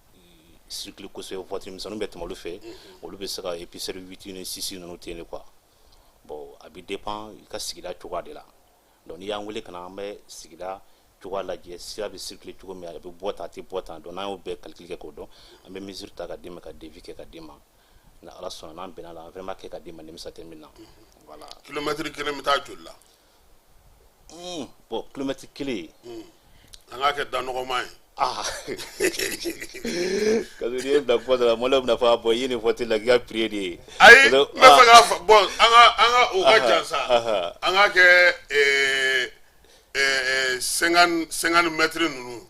circuler kosɛbɛ, voiture misɛnninw bɛ tɛmɛ olu fɛ, olu bɛ se ka épaisseur 8 ni 6 ninnu ten de quoi. Bon, a bɛ dépend i ka sigida cogoya de la. Donc n'i y'an wele ka na, an bɛ sigida cogoya lajɛ, sira bɛ circuler cogo min, a bɛ bɔ tan, a tɛ bɔ tan. Donc n'an y'o bɛɛ calcul kɛ k'o dɔn, an bɛ mesure ta ka d'i ma, ka devis kɛ ka d'i ma. Ni Ala sɔnna, n'an bɛnna la, an vraiment kɛ ka d'i ma, nimisa tɛ min na, voilà. Kilomɛtiri kelen bɛ taa joli la? Bon, kilomɛtiri kelen. An k'a kɛ da nɔgɔman ye. Ah, ka n'i ye bila kuma dɔ la, mɔlɛ bɛna fɔ a bɔn, i ye nin fɔ ten la k'i ka prix ye nin ye. Ayi, n bɛ fɛ k'a fɔ, bon, an ka o ka jan sa, an k'a kɛ 50 mètres ninnu,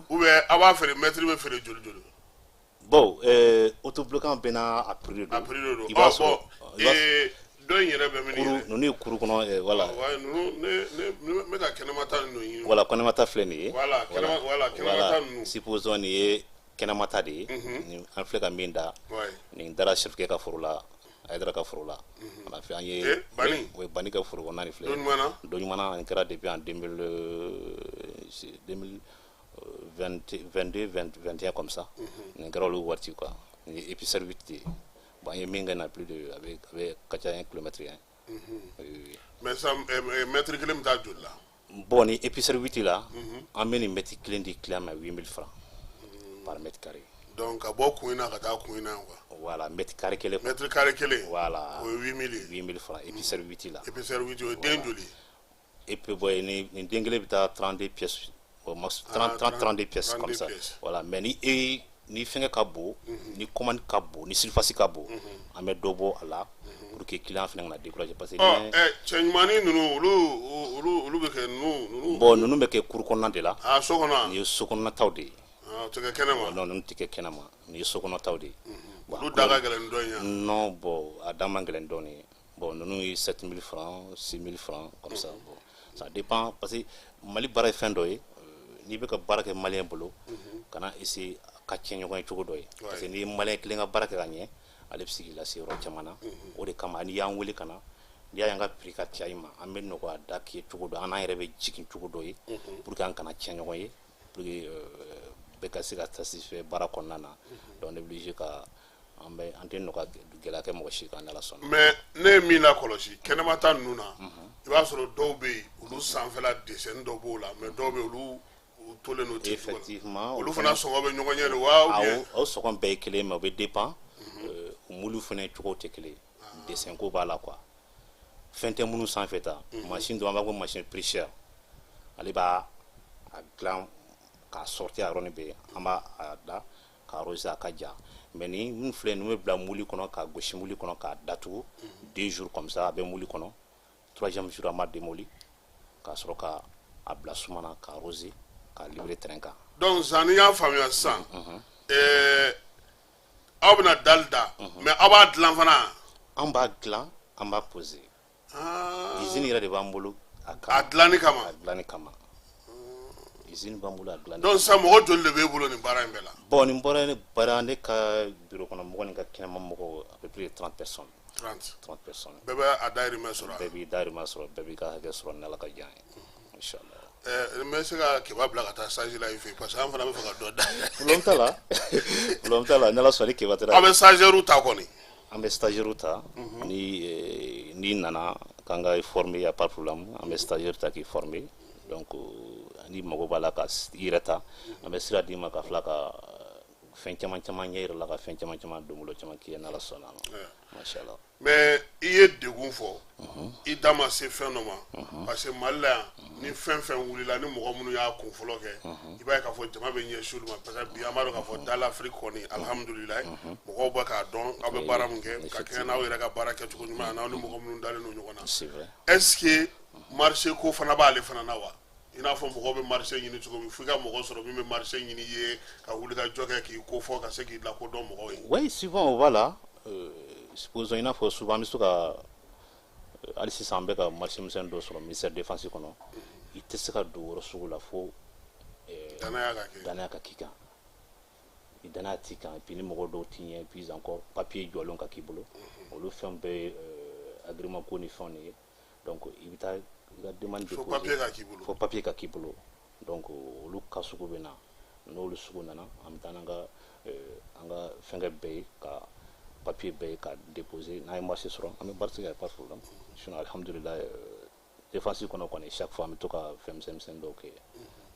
ou bien aw b'a feere, mètre bɛ feere joli joli? Bon, autobloquant bɛɛ n'a a prix de don. A prix de don. I b'a sɔrɔ bon, dɔ in yɛrɛ bɛ min yɛrɛ? Ninnu ye kuru kɔnɔ, voilà. Wa ninnu, ne n bɛ ka kɛnɛmata ninnu ɲini. Voilà, kɛnɛmata filɛ nin ye. Voilà, kɛnɛma, voilà, kɛnɛmata ninnu. Supposons nin ye kɛnɛmata de ye. Nin an filɛ ka min da, nin dara Sɛrifukɛ ka foro la, Hayidara ka foro la. Voilà, fi an ye. Bani. O ye Bani ka foro kɔnɔna nin filɛ. Don jumɛn na? Don jumɛn na, nin kɛra depuis en 2022, 21 comme ça. Nin kɛra olu waati quoi. Nin ye épaisseur 8 de ye. Bon, an ye min kɛ na, plus de a bɛ ka ca 1 kilomètre ye. Oui. Mais sisan, mètre kelen bɛ taa joli la? Bon, ni épaisseur 8 la, an bɛ nin mètre kelen di client ma 8000 francs par mètre carré. Donc ka bɔ kun in na ka taa kun in na quoi. Voilà, mètre carré kelen. Mètre carré kelen. Voilà. O ye 8000 ye. 8000 francs épaisseur 8 la. Épaisseur 8, o ye den joli? Et puis bon, ni den kelen bɛ taa 32 pièces au max, 30, 30, 32 pièces comme 32 ça. Pièces. Voilà, mais ni e ni fɛngɛ ka bon, ni commande ka bon, ni surface ka bon, an bɛ dɔ bɔ a la pour que client fana kana décourager parce que Ɔ, cɛ ɲumannin ninnu, olu bɛ kɛ ninnu. Bon, ninnu bɛ kɛ cour kɔnɔna de la. Ah, so kɔnɔ. Nin ye so kɔnɔna taw de ye. Ah, o tɛ kɛ kɛnɛ ma? Non, ninnu tɛ kɛ kɛnɛ ma, nin ye so kɔnɔ taw de ye. Bon, Olu da ka gɛlɛn ni dɔ in ye. Non, bon, a da man gɛlɛn dɔɔni. Bon, ninnu ye 7000 francs, 6000 francs comme ça. Bon, ça dépend parce que Mali baara ye fɛn dɔ ye, n'i bɛ ka baara kɛ malien bolo, kana essayer ka tiɲɛ ɲɔgɔn ye cogo dɔ ye, parce que n'i ye malien kelen ka baara kɛ ka ɲɛ, ale bɛ se k'i lase yɔrɔ caman na. O de kama n'i y'an wele ka na, n'i y'a ye an ka prix ka ca i ma, an bɛ nɔgɔya da k'i ye cogo dɔ, an n'an yɛrɛ bɛ jigin cogo dɔ ye pour que an kana tiɲɛ ɲɔgɔn ye, pour que bɛɛ ka se ka satisfait baara kɔnɔna na. Donc on est obligé ka an bɛ an tɛ nɔgɔya gɛlɛya kɛ mɔgɔ si kan, n'Ala sɔnna. Mais ne ye min lakɔlɔsi kɛnɛmata ninnu na, i b'a sɔrɔ dɔw bɛ yen, olu sanfɛla dessin dɔ b'o la, mais dɔw bɛ yen, olu u tolen don ten cogo la. Effectivement. Olu fana sɔngɔ bɛ ɲɔgɔn ɲɛ de wa, ou bien? Awɔ, o sɔngɔ bɛɛ ye kelen, mais o bɛ dépend, moule fana cogo tɛ kelen ye, dessin ko b'a la quoi. Fɛn tɛ minnu sanfɛ ta, machine dɔ, an b'a fɔ machine prix cher, ale b'a a dilan k'a sortir a yɔrɔnin bɛɛ, an b'a a da k'a arroser, a ka ja. Mais ni min filɛ, ninnu bɛ bila moule kɔnɔ, k'a gosi moule kɔnɔ, k'a datugu 2 jours comme ça, a bɛ moule kɔnɔ. Troisième jour, an b'a démoli k'a sɔrɔ ka a bila suma na, k'a arroser, k'a livrer train kan. Donc sisan, ni n y'a faamuya sisan, aw bɛna dali da, mais aw b'a dilan fana? An b'a dilan, an b'a poser. Usine yɛrɛ de b'an bolo a kama. A dilanni kama. A dilanni kama, usine b'an bolo a dilanni. Donc sisan, mɔgɔ joli de b'e bolo nin baara in bɛɛ la? Bon, nin bɔra ne baara, ne ka bureau kɔnɔ mɔgɔ ni ka kɛnɛma mɔgɔw, à peu près 30 personnes. 30? 30 personnes. Bɛɛ bɛ a dahirimɛ sɔrɔ a? Bɛɛ b'i dahirimɛ sɔrɔ, bɛɛ b'i ka hakɛ sɔrɔ, ni Ala ka diya ye, inchallah. N bɛ se ka Keba bila ka taa stage la i fɛ yen, parce que an fana bɛ fɛ ka dɔ da. Problème t'a la, problème t'a la, ni Ala sɔnna, ni Keba taara. Aw bɛ stagiaire ta kɔni? An bɛ stagiaire ta. Ni n'i nana k'an ka former, y a pas de problème, an bɛ stagiaire ta k'i former. Donc n'i mago b'a la ka i yɛrɛ ta, an bɛ sira d'i ma ka tila ka fɛn caman caman ɲɛ yɛrɛ la, ka fɛn caman caman donbolo caman k'i ye, n'Ala sɔnna a ma, mashallah. Mais i ye degun fɔ, i da ma se fɛn dɔ ma, parce que Mali la yan, ni fɛn fɛn wulila, ni mɔgɔ minnu y'a kun fɔlɔ kɛ, i b'a ye k'a fɔ jama bɛ ɲɛsin olu ma, parce que bi an b'a dɔn k'a fɔ dans l'Afrique kɔni, alhamdulilayi, mɔgɔw bɛ k'a dɔn aw bɛ baara min kɛ, ka kɛɲɛ n'aw yɛrɛ ka baara kɛcogo ɲuman ye, n'aw ni mɔgɔ minnu dalen don ɲɔgɔn na. C'est vrai. Est ce que marché ko fana b'ale fana na wa? I n'a fɔ mɔgɔw bɛ marché ɲini cogo min, f'i ka mɔgɔ sɔrɔ min bɛ marché ɲini i ye, ka wuli ka jɔ kɛ k'i ko fɔ, ka se k'i lakodɔn mɔgɔw ye. Oui, souvent on va là, supposons i n'a fɔ souvent an bɛ se ka hali sisan an bɛ ka marché misɛnnin dɔ sɔrɔ ministère défense kɔnɔ. I tɛ se ka don yɔrɔ sugu la fo danaya ka kɛ. Danaya ka k'i kan, i danaya t'i kan, et puis ni mɔgɔ dɔw t'i ɲɛ, et puis encore papier jɔlenw ka k'i bolo, olu fɛn bɛɛ ye agrément ko ni fɛnw de ye. Donc i bɛ taa i ka demande fo déposer. Papier ka k'i bolo. Fo papier ka k'i bolo. Donc olu ka sugu bɛ na, n'olu sugu nana, an bɛ taa n'an ka an ka fɛnkɛ bɛɛ ye, ka papier bɛɛ ye ka déposer. N'an ye marché sɔrɔ, an bɛ baara kɛ, pas de problème. Sinon alhamdulillah, défense kɔnɔ kɔni, chaque fois an bɛ to ka fɛn misɛn misɛn dɔw kɛ,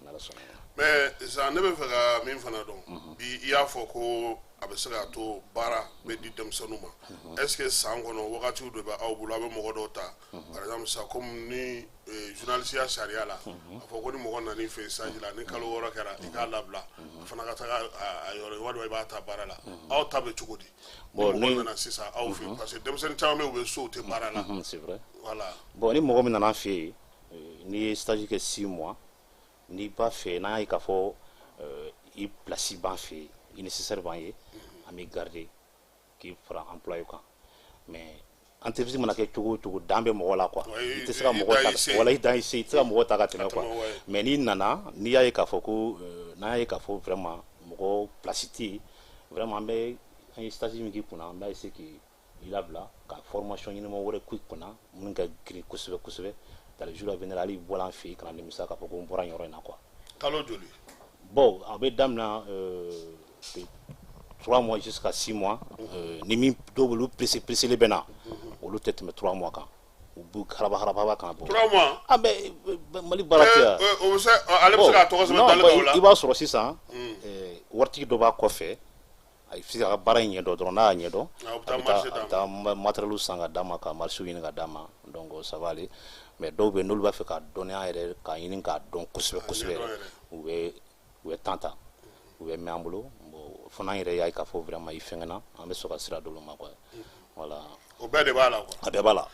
n'Ala sɔnna. Mais sisan ne bɛ fɛ ka min fana dɔn bi, i y'a fɔ ko a bɛ se k'a to baara bɛ di denmisɛnninw ma. Est ce que san kɔnɔ wagatiw de bɛ aw bolo, aw bɛ mɔgɔ dɔw ta, par exemple sisan, comme ni journaliste sariya la, a fɔ ko ni mɔgɔ nan'i fɛ yen stage la, ni kalo 6 kɛra, i k'a labila, a fana ka taga a yɔrɔ, walima i b'a ta baara la? Aw ta bɛ cogo di ni mɔgɔ nana sisan aw fɛ yen? Parce que denmisɛnnin caman bɛ yen, u bɛ so, u tɛ baara la. C'est vrai. Voilà. Bon, ni mɔgɔ min nana an fɛ yen, n'i ye stage kɛ 6 mois, n'i b'a fɛ, n'an y'a ye k'a fɔ i place b'an fɛ yen, i nécessaire b'an ye, an b'i garder k'i fara employé kan. Mais entreprise mana kɛ cogo o cogo, dan bɛ mɔgɔ la quoi. I tɛ se ka mɔgɔ ta, wala i dan y'i se, i tɛ se ka mɔgɔ ta ka tɛmɛ quoi. Mais n'i nana, n'i y'a ye k'a fɔ ko n'an y'a ye k'a fɔ vraiment mɔgɔ place tɛ yen vraiment, an bɛ an ye stage min k'i kunna, an b'a essayer k'i labila ka formation ɲɛnama wɛrɛ k'i kunna minnu ka girin kosɛbɛ kosɛbɛ. Dans les jours à venir, hali i bɔra an fɛ yen, i kana nimisa k'a fɔ ko n bɔra nin yɔrɔ in na quoi. Kalo joli? Bon, a bɛ daminɛ de 3 mois jusqu'à 6 mois. Ni min dɔw bɛ olu pressé pressé bɛ na, olu tɛ tɛmɛ 3 mois kan, u b'u haraba haraba kan bɔ. 3 mois? Ah mais Mali baara tɛ yan. O bɛ se, ale bɛ se k'a tɔgɔ sɛbɛn dali la. I b'a sɔrɔ sisan waritigi dɔ b'a kɔfɛ, a bɛ se ka baara in ɲɛdɔn dɔrɔn. N'a y'a ɲɛdɔn, a bɛ taa matériel san ka d'a ma, ka marché ɲini ka d'a ma. Donc ça va aller. Mais dɔw bɛ yen, n'olu b'a fɛ ka dɔnniya yɛrɛ k'a ɲini k'a dɔn kosɛbɛ kosɛbɛ, u bɛ temps ta, u bɛ mɛn an bolo. Bon, fo n'an yɛrɛ y'a ye k'a fɔ vraiment i fɛngɛnna, an bɛ sɔrɔ ka sira d'olu ma quoi. Voilà. O bɛɛ de b'a la quoi. A bɛɛ b'a la.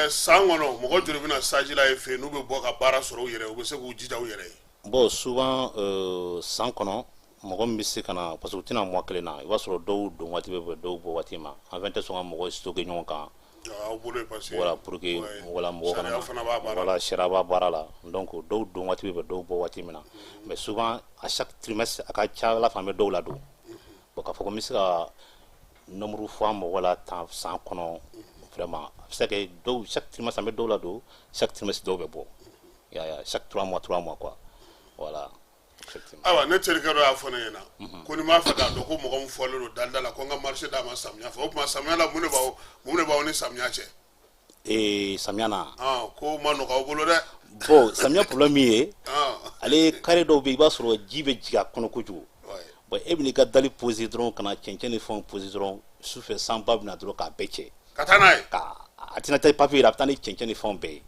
San kɔnɔ, mɔgɔ joli bɛna stage la e fɛ yen, n'u bɛ bɔ ka baara sɔrɔ u yɛrɛ, u bɛ se k'u jija u yɛrɛ ye? Bon, souvent san kɔnɔ, mɔgɔ min bɛ se ka na, parce que u tɛna mois kelen na, i b'a sɔrɔ dɔw don waati bɛ bɛn dɔw bɔ waati ma. An fɛn tɛ sɔn ka mɔgɔ stocker ɲɔgɔn kan. Aw bolo parce que voilà, pour que voilà, mɔgɔ kana sariya fana b'a baara. Voilà, sariya b'a baara la. Donc dɔw don waati bɛ bɛn dɔw bɔ waati min na. Mais souvent, à chaque trimestre, a ka ca ala fɛ, an bɛ dɔw ladon. Bon, k'a fɔ ko n bɛ se ka nombre fɔ an mɔgɔ la tan san kɔnɔ, vraiment a bɛ se ka kɛ dɔw, chaque trimestre an bɛ dɔw ladon, chaque trimestre dɔw bɛ bɔ. Ya, chaque 3 mois, 3 mois quoi, voilà, effectivement. Ayiwa, ne terikɛ dɔ y'a fɔ ne ɲɛna ko ni m'a fɛ k'a dɔn ko mɔgɔ min fɔlen don dalida la, ko n ka marché d'a ma samiya fɛ. O tuma samiya la, mun de b'aw ni samiya cɛ? Ee, samiya na? Ko ma nɔgɔ aw bolo dɛ. Bon, samiya problème min ye, ale carré dɔw bɛ yen, i b'a sɔrɔ ji bɛ jigin a kɔnɔ kojugu. Bon, e bɛ n'i ka dalle poser dɔrɔn, ka na cɛncɛn ni fɛnw poser dɔrɔn, sufɛ sanba bɛ na dɔrɔn k'a bɛɛ cɛ. Ka taa n'a ye. Ka a tɛna taa papier, a bɛ taa ni cɛncɛn ni fɛnw bɛɛ ye.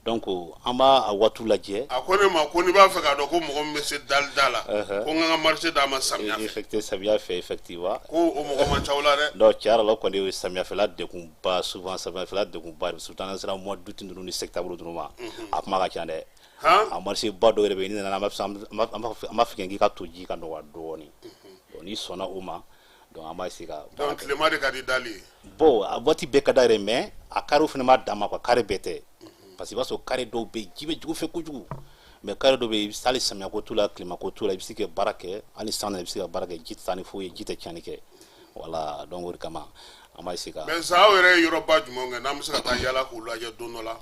Donc an b'a a waatiw lajɛ. A ko ne ma ko n'i b'a fɛ k'a dɔn ko mɔgɔ min bɛ se dalida la, ko n ka marché d'a ma samiya fɛ. Effectivement, samiya fɛ, effectivement. Ko o mɔgɔ man ca o la dɛ. Donc tiɲɛ yɛrɛ la, o kɔni ye samiyafɛla degunba. Souvent samiyafɛla degunba, surtout an sera mois d'août ninnu ni septembre ninnu ma, a kuma ka ca dɛ. A marché ba dɔw yɛrɛ bɛ yen, n'i nana, an b'a fɔ k'i ka to ji ka nɔgɔya dɔɔnin. Donc n'i sɔnna o ma, donc an b'a essayer ka Donc tilema de ka di dali ye? Bon, a waati bɛɛ ka d'a yɛrɛ, mais a carré fana b'a dan ma quoi. Carré bɛɛ tɛ, parce que i b'a sɔrɔ carré dɔw bɛ yen, ji bɛ jugu fɛ kojugu. Mais carré dɔw bɛ yen, i bɛ hali samiya ko t'u la, tilema ko t'u la, i bɛ se ka baara kɛ. Hali san nana, i bɛ se ka baara kɛ, ji tɛ taa ni foyi ye, ji tɛ tiɲɛni kɛ. Voilà, donc o de kama an b'a essayer ka. Mais sa, aw yɛrɛ ye yɔrɔba jumɛn kɛ n'an bɛ se ka taa yala k'u lajɛ don dɔ la?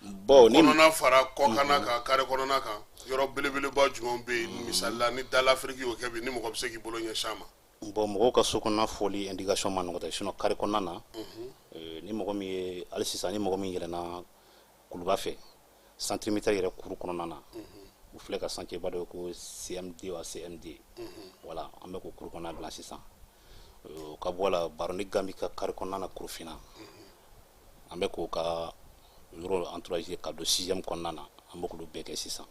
Bon, ni kɔnɔna fara kɔkanna kan, carré kɔnɔna kan, yɔrɔ belebeleba jumɛn bɛ yen, misali la, ni Dale Afrique y'o kɛ bi, ni mɔgɔ bɛ se k'i bolo ɲɛsin a ma? Bon, mɔgɔw ka so kɔnɔna fɔli indication ma nɔgɔ tɛ. Sinon carré kɔnɔna na, ni mɔgɔ min ye, hali sisan, ni mɔgɔ min yɛlɛnna Kuluba fɛ, centre militaire yɛrɛ kuru kɔnɔna na, u filɛ ka chantier ba dɔ ko CMD wa CMD, voilà, an bɛ k'o kuru kɔnɔna dilan sisan. O ka bɔ a la, Baroni Gambi ka carré kɔnɔna na, Korofina, an bɛ k'o ka yɔrɔ entourage ka don sixième kɔnɔna na, an bɛ k'olu bɛɛ kɛ sisan.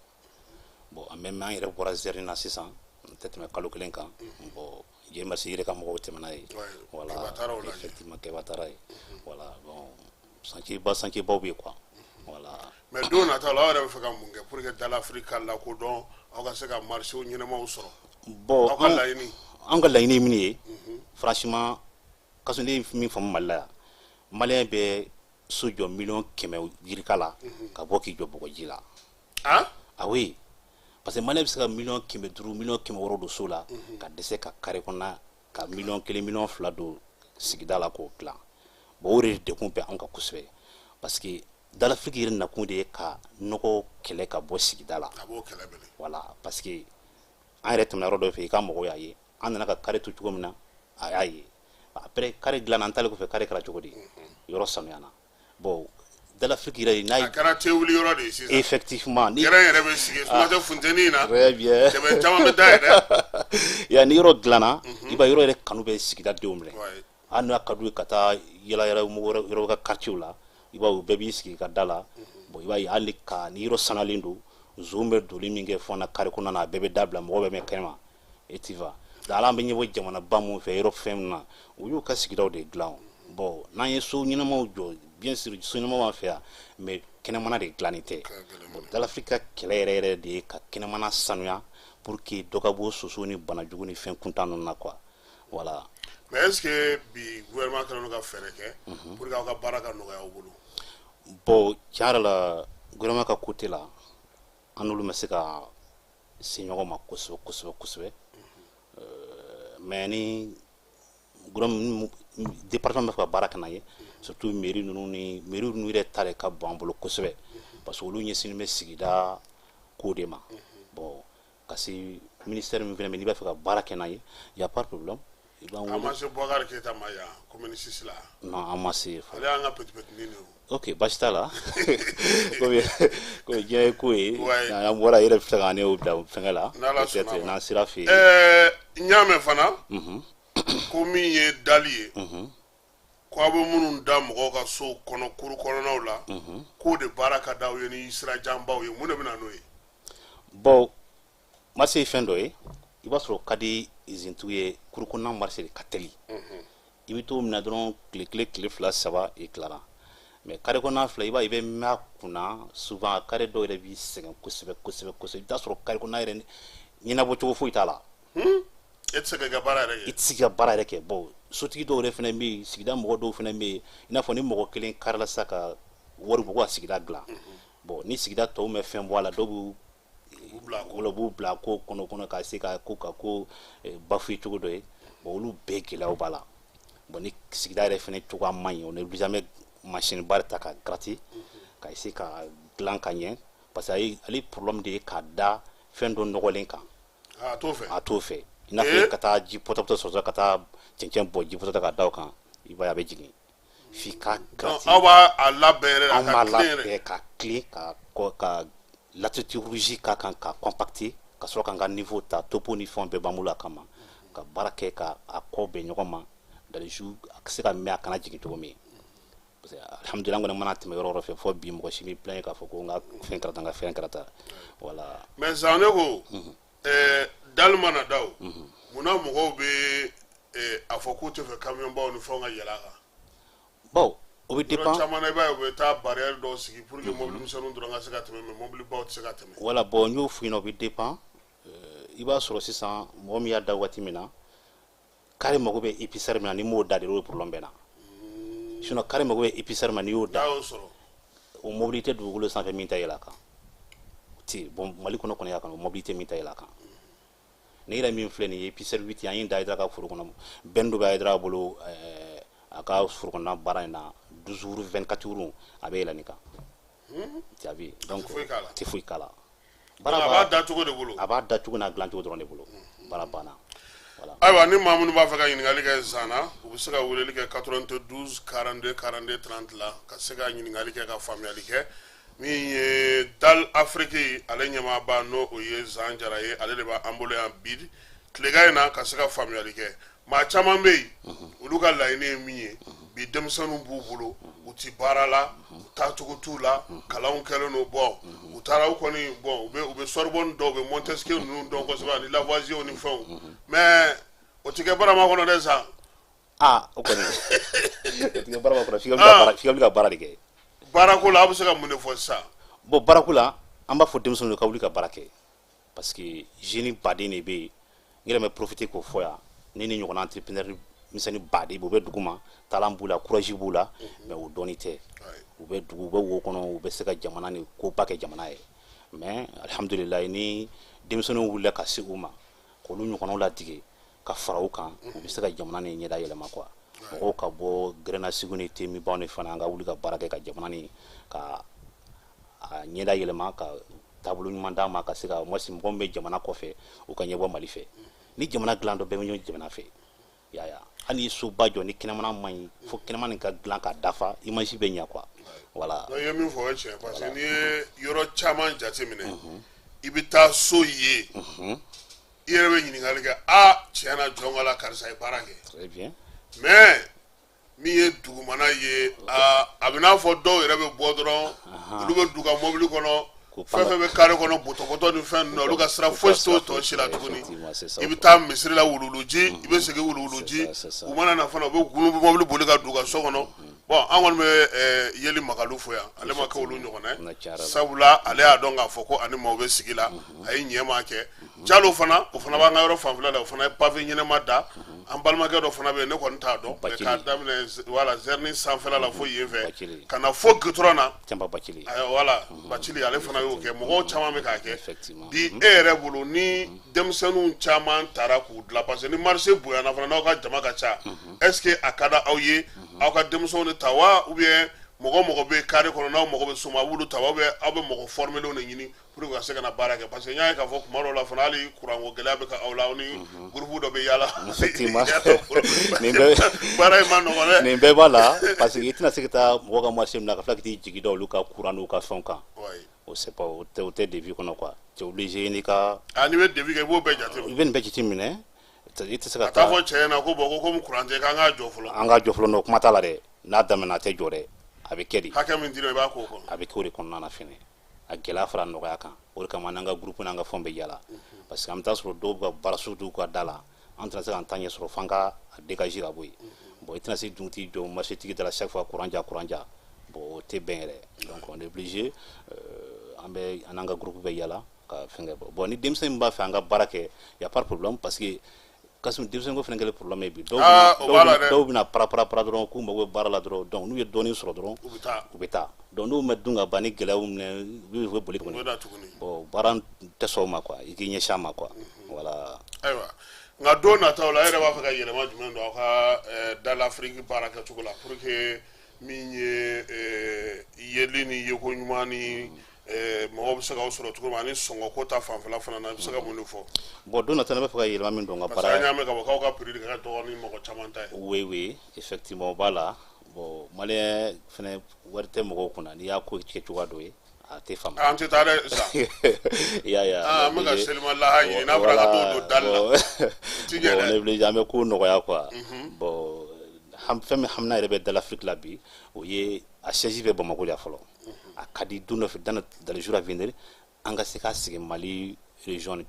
Bon, an bɛ an yɛrɛ bɔra zɛri na sisan, n tɛ tɛmɛ kalo kelen kan. Bon, Dieu merci, yɛrɛ ka mɔgɔw tɛmɛna ye. Voilà, effectivement, Kɛba taara ye. Voilà, bon, chantier ba, chantier baw bɛ yen quoi, voilà. Mais don nataw la, aw yɛrɛ bɛ fɛ ka mun kɛ pour que Dale Afrique ka lakodɔn, aw ka se ka marché ɲɛnamaw sɔrɔ? Bon, aw ka laɲini? An ka laɲini ye min ye, franchement, kasɔrɔ ne ye min faamu Mali la yan, malien bɛ so jɔ 100 000 000 yirika la ka bɔ k'i jɔ bɔgɔji la. Ah oui, parce que malien bɛ se ka 500 000 000, 600 000 000 don so la, ka dɛsɛ ka carré kɔnɔna ka 1 000 000, 2 000 000 don sigida la k'o dilan. Bon, o de degun bɛ anw kan kosɛbɛ, parce que Dalle Afrique yɛrɛ nakun de ye ka nɔgɔ kɛlɛ ka bɔ sigida la. A b'o kɛlɛ bɛlɛ. Voilà, parce que an yɛrɛ tɛmɛna yɔrɔ dɔ fɛ, i ka mɔgɔw y'a ye, an nana ka carré to cogo min na, a y'a ye. Après carré dilanna, an taalen kɔfɛ, carré kɛra cogo di? Yɔrɔ sanuyana. Bon, Dalle Afrique yɛrɛ n'a A kɛra te wuli yɔrɔ de ye sisan. Effectivement, ni Gɛrɛn yɛrɛ bɛ sigi suma tɛ funteni na. Très bien. Dɛmɛ caman bɛ da yɛrɛ. Ya, ni yɔrɔ dilanna, i b'a ye yɔrɔ yɛrɛ kanu bɛ sigida denw minɛ. Hali n'a ka d'u ye ka taa yala yala mɔgɔ yɔrɔ ka quartier la, i b'a ye u bɛɛ b'i sigi ka da la. Bon, i b'a ye hali ka ni yɔrɔ sanuyalen don, zon bɛ doli min kɛ fɔn na carré kɔnɔna na, a bɛɛ bɛ dabila, mɔgɔ bɛɛ bɛ kɛnɛma et tu vois. Donc ala an bɛ ɲɛbɔ jamanaba mun fɛ, yɔrɔ fɛn min na, u y'u ka sigidaw de dilan. Bon, n'an ye so ɲɛnamaw jɔ, bien sûr, so ɲɛnamaw b'an fɛ yan, mais kɛnɛmana de dilanni tɛ. Bon, Dalle Afrique ka kɛlɛ yɛrɛ yɛrɛ de ye ka kɛnɛmana sanuya pour que dɔ ka bɔ soso ni banajugu ni fɛn kuntan ninnu na quoi, voilà. Mais est ce que bi gouvernement kɛlen don ka fɛɛrɛ kɛ pour que aw ka baara ka nɔgɔya aw bolo? Bon, tiɲɛ yɛrɛ la, gouvernement ka côté la, an n'olu ma se ka se ɲɔgɔn ma kosɛbɛ kosɛbɛ kosɛbɛ. Mais ni gouvernement, département bɛ fɛ ka baara kɛ n'an ye, surtout mairie ninnu, ni mairie ninnu yɛrɛ ta de ka bon an bolo kosɛbɛ, parce que olu ɲɛsinnen bɛ sigida ko de ma. Bon, ka se ministère min fana bɛ, n'i b'a fɛ ka baara kɛ n'an ye, y a pas de problème, i b'an An wele. ma se Boubacar Keita ma yan commune 6 la? Non, an ma se. Ale y'an ka petit petit de o. Ok, baasi t'a la, komi diɲɛ ye ko ye, n'an bɔra i yɛrɛ bɛ se ka ne y'o bila fɛnkɛ la. N'Ala sɔnna peut-être ma. N'an sera fɛ yen. N y'a mɛn fana ko min ye dali ye, ko aw bɛ minnu da mɔgɔw ka sow kɔnɔ, kuru kɔnɔnaw la, k'o de baara ka d'aw ye ni sirajanbaw ye. Mun de bɛ na n'o ye? Bon, marché ye fɛn dɔ ye, i b'a sɔrɔ o ka di usine ye. Kuru kɔnɔna marché de ka teli, i bɛ t'o minɛ dɔrɔn, tile kelen, tile fila, saba, i tilara. Mais carré kɔnɔna filɛ, i b'a ye i bɛ mɛn a kunna. Souvent carré dɔw yɛrɛ b'i sɛgɛn kosɛbɛ kosɛbɛ kosɛbɛ. I bɛ taa sɔrɔ carré kɔnɔna yɛrɛ ɲɛnabɔ cogo foyi t'a la. E tɛ se k'i ka baara yɛrɛ I kɛ. tɛ se ka baara yɛrɛ kɛ. Bon, sotigi dɔw yɛrɛ fana bɛ yen, sigida mɔgɔ dɔw fana bɛ yen, i n'a fɔ ni mɔgɔ kelen karila sisan ka wari bɔ ko ka sigida dilan, bon, ni sigida tɔw ma fɛn bɔ a la, dɔw b'u U bila a kɔ. Wala b'u bila ko kɔnɔ kɔnɔ ka se ka ko bafouer cogo dɔ ye. Bon, olu bɛɛ gɛlɛyaw b'a la. Bon, ni sigida yɛrɛ fana cogoya man ɲi, on est obligé, an bɛ machine ba de ta ka gratter, ka essayer ka dilan ka ɲɛ, parce que ale problème de ye ka da fɛn dɔ nɔgɔlen kan. A t'o fɛ. A t'o fɛ. I n'a fɔ ka taa ji pɔtɔpɔtɔ sɔrɔ, ka taa cɛncɛn bɔ ji pɔtɔpɔtɔ ka da o kan, i b'a ye a bɛ jigin f'i ka gratter. Aw b'a a labɛn yɛrɛ An a b'a ka tilen yɛrɛ. labɛn ka tilen, ka kɔ ka latitude rouge k'a kan, ka compacter, ka sɔrɔ k'an ka niveau ta, topo ni fɛnw bɛɛ b'an bolo a kama, ka baara kɛ ka a kɔ bɛn ɲɔgɔn ma dans les jours, a ka se ka mɛn, a kana jigin cogo min. Parce que alhamdulilah, an kɔni mana tɛmɛ yɔrɔ o yɔrɔ fɛ fɔ bi, mɔgɔ si m'i plaint k'a fɔ ko n ka fɛn kɛra tan, n ka fɛn kɛra tan, voilà. Mais sisan ne ko dali mana da o, munna mɔgɔw bɛ a fɔ k'u tɛ fɛ camion baw ni fɛnw ka yɛlɛ a kan? Bon, o bɛ Yɔrɔ dépend. caman na, i b'a ye u bɛ taa barrière dɔw sigi pour que mobili misɛnninw dɔrɔn ka se ka tɛmɛ, mais mobili baw tɛ se ka tɛmɛ. Voilà, bon, n y'o f'i ɲɛna, o bɛ dépend. I b'a sɔrɔ sisan mɔgɔ min y'a da waati min na, carré mago bɛ épaisseur min na, ni m'o da de, o problème bɛ na. Sinon carré mago bɛ épaisseur min na, n'i y'o da, N'a y'o sɔrɔ, o mobili tɛ dugukolo sanfɛ min tɛ yɛlɛ a kan ti. Bon, Mali kɔnɔ kɔni y'a kan, o mobili tɛ min tɛ yɛlɛ a kan. Ne yɛrɛ min filɛ nin ye, épaisseur 8, an ye da Hayidara ka foro kɔnɔ, bɛn dɔ bɛ Hayidara bolo, a ka foro kɔnɔna baara in na, 12 roues, 24 roues, a bɛ yɛlɛ nin kan. Tu as vu? Donc Tɛ foyi k'a la. Tɛ foyi k'a la. A b'a da cogo de bolo. A b'a da cogo n'a dilan cogo dɔrɔn de bolo, baara banna, voilà. Ayiwa, ni maa minnu b'a fɛ ka ɲininkali kɛ Zana, u bɛ se ka weleli kɛ 92 42 42 30 la, ka se ka ɲininkali kɛ, ka faamuyali kɛ. Min ye Dalle Afrique ale ɲɛmaaba, n'o o ye Zan Jara ye, ale de b'an bolo yan bi tilegan in na, ka se ka faamuyali kɛ. Maa caman bɛ yen, olu ka laɲini ye min ye bi, denmisɛnninw b'u bolo, u ti baara la, u taacogo t'u la, kalanw kɛlen don. Bɔn, u taara u kɔni, bɔn, u bɛ Sorbonne dɔn, u bɛ Montesquieu ninnu dɔn kosɛbɛ, ani Lavoisier ni fɛnw, mais o ti kɛ barama kɔnɔ dɛ, Zan. Ah, o kɔni o ti kɛ baara kɔnɔ, f'i ka wuli ka baara, f'i ka wuli ka baara de kɛ. Baarako la, aw bɛ se ka mun de fɔ sisan? Bon, baarako la, an b'a fɔ denmisɛnninw ye ka wuli ka baara kɛ, parce que jeune baden de bɛ yen. N yɛrɛ bɛ profiter k'o fɔ yan, ne ni ɲɔgɔnna entrepreneur misɛnnin baden bɛ, u bɛ dugu ma, talent b'u la, courage b'u la, mais o dɔnni tɛ. U bɛ dugu, u bɛ wo kɔnɔ, u bɛ se ka jamana ni koba kɛ jamana ye. Mais alhamdulilayi, ni denmisɛnninw wulila ka se u ma, k'olu ɲɔgɔnnaw ladege ka fara u kan, u bɛ se ka jamana ni ɲɛda yɛlɛma quoi. Mɔgɔw ka bɔ gɛrɛnna ni temibaw ni fana, an ka wuli ka baara kɛ ka jamana ni ka a ɲɛda yɛlɛma, ka taabolo ɲuman d'a ma, ka se ka mɔsi mɔgɔ min bɛ jamana kɔfɛ, u ka ɲɛbɔ Mali fɛ. Ni jamana dilan dɔ bɛɛ bɛ ɲɔgɔn jamana fɛ ya. Hali ni soba jɔ, ni kɛnɛmana man ɲi, fo kɛnɛma nin ka dilan ka dafa, image bɛ ɲɛ quoi, voilà. I ye min fɔ, o ye tiɲɛ, parce que n'i ye yɔrɔ caman jateminɛ, i bɛ taa so ye, i yɛrɛ bɛ ɲininkali kɛ: a tiɲɛ na, jɔn ka la, karisa ye baara kɛ. Très bien. Mais min ye dugumana ye, a bɛ n'a fɔ dɔw yɛrɛ bɛ bɔ dɔrɔn, olu bɛ d'u ka mobili kɔnɔ, fɛn fɛn bɛ carré kɔnɔ, bɔtɔbɔtɔ ni fɛn ninnu, olu ka sira foyi t'o tɔ si la tuguni. I bɛ taa misiri la wuluwuluji, i bɛ segin wuluwuluji. U mana na fana, u bɛ gulu mobili boli ka d'u ka so kɔnɔ. Bon, an kɔni bɛ yeli Magalu fo yan, ale ma kɛ olu ɲɔgɔnna ye, sabula ale y'a dɔn k'a fɔ ko ani maaw bɛ sigi la, a ye ɲɛmaa kɛ. Jalo fana, o fana b'an ka yɔrɔ fanfɛla la, o fana ye pavé ɲɛnɛma da. An balimakɛ dɔ fana bɛ yen, ne kɔni t'a dɔn, mais k'a daminɛ, voilà, zɛrini sanfɛla la fo yen fɛ ka na fo goudron na. Canba Bacili. Voilà, Bacili, ale fana y'o kɛ. Mɔgɔw caman bɛ k'a kɛ bi. E yɛrɛ bolo, ni denmisɛnninw caman taara k'u dilan, parce que ni marché bonyana fana, n'aw ka jama ka ca, est ce que a ka di aw ye aw ka denmisɛnw de ta wa, ou bien mɔgɔ mɔgɔ bɛ carré kɔnɔ, n'aw mago bɛ so ma, a b'olu ta wa, ou bien aw bɛ mɔgɔ formelenw de ɲini pour que ka se ka na baara kɛ? Parce que n y'a ye k'a fɔ kuma dɔw la fana, hali kuranko gɛlɛya bɛ ka aw la, aw ni groupe dɔ bɛ yaala. Effectivement, nin baara in ma nɔgɔn dɛ. Nin bɛɛ b'a la, parce que i tɛna se ka taa mɔgɔ ka marché minɛ ka tila ka t'i jigi da olu ka courant n'u ka fɛnw kan. O c'est pas, o tɛ devis kɔnɔ quoi. Tu es obligé n'i ka Ah, n'i bɛ devis kɛ, i b'o bɛɛ jate. I bɛ nin bɛɛ jateminɛ, i tɛ se ka taa fɔ cɛ ɲɛna ko bon, ko komi courant tɛ, k'an k'a jɔ fɔlɔ. An k'a jɔ fɔlɔ, non, kuma t'a la dɛ. N'a daminɛ, a tɛ jɔ dɛ, a bɛ kɛ de. Hakɛ min dir'e, i b'a k'o kɔnɔ. A bɛ k'o de kɔnɔna na fɛnɛ, a gɛlɛya fara nɔgɔya kan. O de kama n'an ka groupe n'an ka fɛnw bɛ yala, parce que an bɛ taa sɔrɔ dɔw bɛ ka baara surtout ka da la, an tɛna se k'an ta ɲɛ sɔrɔ f'an ka a dégager ka bɔ yen. Bon, i tɛna se dun t'i jɔ marché tigi da la chaque fois, courant ja, courant ja. Bon, o tɛ bɛn yɛrɛ. Donc on est obligé, an bɛ an n'an ka groupe bɛ yala ka fɛn kɛ. Bon, ni denmisɛnnin min b'a fɛ an ka baara kɛ, y a pas de problème, parce que Kassim, denmisɛnnin ko fana kɛlen problème ye bi. Dɔw bɛna, dɔw bɛna para para para dɔrɔn k'u mago bɛ baara la dɔrɔn. Donc n'u ye dɔɔnin sɔrɔ dɔrɔn, u bɛ taa. U bɛ taa. Donc n'u ma dun ka ban ni gɛlɛyaw minɛ, u bɛ boli tuguni. Bon, baara tɛ sɔn o ma quoi, i k'i ɲɛsin a ma quoi, voilà. Ayiwa, nka don nataw la, e yɛrɛ b'a fɛ ka yɛlɛma jumɛn don aw ka Dal Afrique baara kɛcogo la, pour que min ye yeli ni yeko ɲuman ni mɔgɔw bɛ se k'aw sɔrɔ cogo min, ani sɔngɔko ta fanfɛla fana na, i bɛ se ka mun de fɔ? Bon, don nata, ne bɛ fɛ ka yɛlɛma min don n ka baara, parce que an y'a mɛn k'a fɔ k'aw ka prix de ka dɔgɔ ni mɔgɔ caman ta ye. Oui, effectivement, o b'a la. Bon, malien fɛnɛ, wari tɛ mɔgɔw kunna. N'i y'a ko kɛ cogoya dɔ ye, a tɛ faamu. An tɛ taa dɛ sisan. I y'a ye. An bɛ ka selima laha ɲini, n'a fɔra ka t'o don dali la. Ti ɲɛ dɛ. Bon, on est obligé, an bɛ ko nɔgɔya quoi. Bon, fɛn min hamina yɛrɛ bɛ Dal Afrique la bi, o ye a siège bɛ Bamakɔ de fɔlɔ. A ka di don dɔ fɛ, dans les jours à venir, an ka se ka sigi Mali région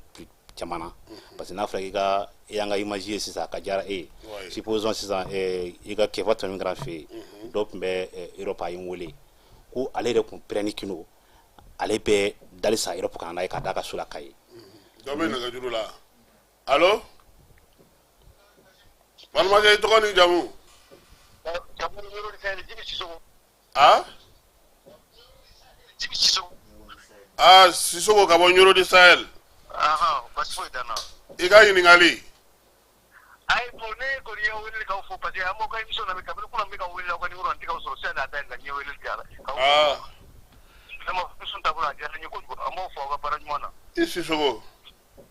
caman na, parce que n'a fɔra k'i ka i y'an ka image ye sisan, a ka diyara e ye. Supposons sisan i ka Kɛfa tɔmi kɛra fɛ yen, dɔw tun bɛ Europe, a ye n wele ko ale yɛrɛ kun pɛrɛnni kino, ale bɛ dali san Europe ka na n'a ye ka d'a ka so la Kayi. Dɔ bɛ nɛgɛjuru la. Allo, balimakɛ, i tɔgɔ ni jamu? Ah ah, Sisoko ka bɔ Ɲoro di Sahel. I ka ɲininkali. Ayi, bon, ne kɔni ye weleli k'aw fo, parce que an b'aw ka émission lamɛn kabini kunun. An bɛ ka wele aw ka numéro, an tɛ k'aw sɔrɔ. Sisan de a dayɛlɛ la, n ye weleli kɛ a la k'aw fo. Vraiment, émission taabolo a diyara n ye kojugu. An b'aw fo aw ka baara ɲuman na. I Sisoko.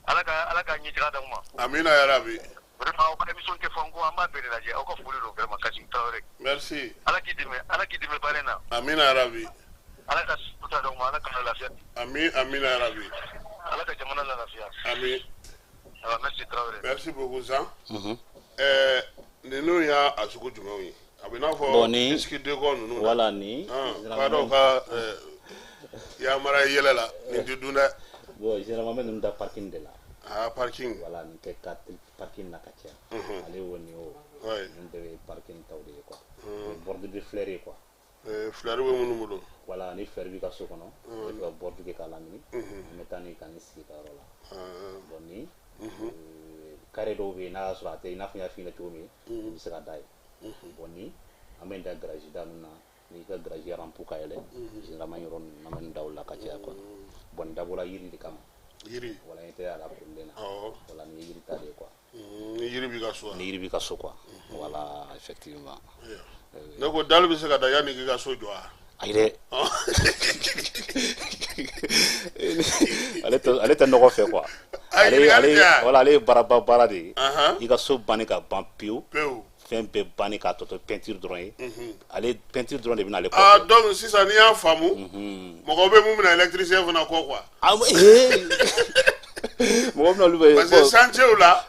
Ala ka ɲɛtaga d'aw ma. Amina yarabi. Vraiment, aw ka émission tɛ fɔ n kɔ, an b'a bɛɛ de lajɛ. Aw ka foli don vraiment, Kassim Tarawele. Merci. Ala k'i dɛmɛ, Ala k'i dɛmɛ baara in na. Amina yarabi. Ala ka sutura d'aw ma, Ala ka lafiya. Ami, amina yarabi. Ala ka jamana la lafiya. Ami. Awa, merci Tarawele. Merci beaucoup Zan. Ninnu y'a a sugu jumɛnw ye? A bɛ n'a fɔ Bon, ni disque de kɔ ninnu na. Voilà, ni K'a dɔw ka yamara yɛlɛ la, nin tɛ dun dɛ. Bon, généralement, n bɛ ninnu da parking de la. Ah, parking. Voilà, nin kɛ ka parking na ka caya. Ale o nin o, ninnu bɛɛ bɛ parking taw de ye quoi. O ye bordure de fleur ye quoi. Fleur bɛ minnu bolo. Voilà, ni fleur b'i ka so kɔnɔ, i bɛ ka bordure kɛ k'a lamini, an bɛ taa ni ka nin sigi ka yɔrɔ la. Bon, ni carré dɔw bɛ yen, n'a y'a sɔrɔ a tɛ i n'a fɔ n y'a f'i ɲɛna cogo min, i bɛ se ka da yen. Bon, ni an bɛ nin da garage da ninnu na, n'i ka garage rampe ka yɛlɛ, généralement yɔrɔ ninnu, an bɛ nin da o la ka caya quoi. Bon, nin dabɔra yiri de kama. Yiri. Voilà, n tɛ a la korilen na. Awɔ. Voilà, nin ye yiri ta de ye quoi. Ni yiri b'i ka so. Ni yiri b'i ka so quoi, voilà, effectivement. Ne ko dalle bɛ se ka da yanni k'i ka so jɔ wa? Ayi dɛ, ale tɛ nɔgɔ fɛ quoi. Ale voilà, ale ye baaraba baara de ye. I ka so banni ka ban pewu pewu, fɛn bɛɛ banni k'a tɔ to peinture dɔrɔn ye, ale peinture dɔrɔn de bɛ n'ale Ah. kɔfɛ. Donc sisan n'i y'a faamu, mɔgɔw bɛ mun bɛna électricien fana kɔ quoi. Ah, ee, mɔgɔ bɛna olu bɛ Parce que chantier la,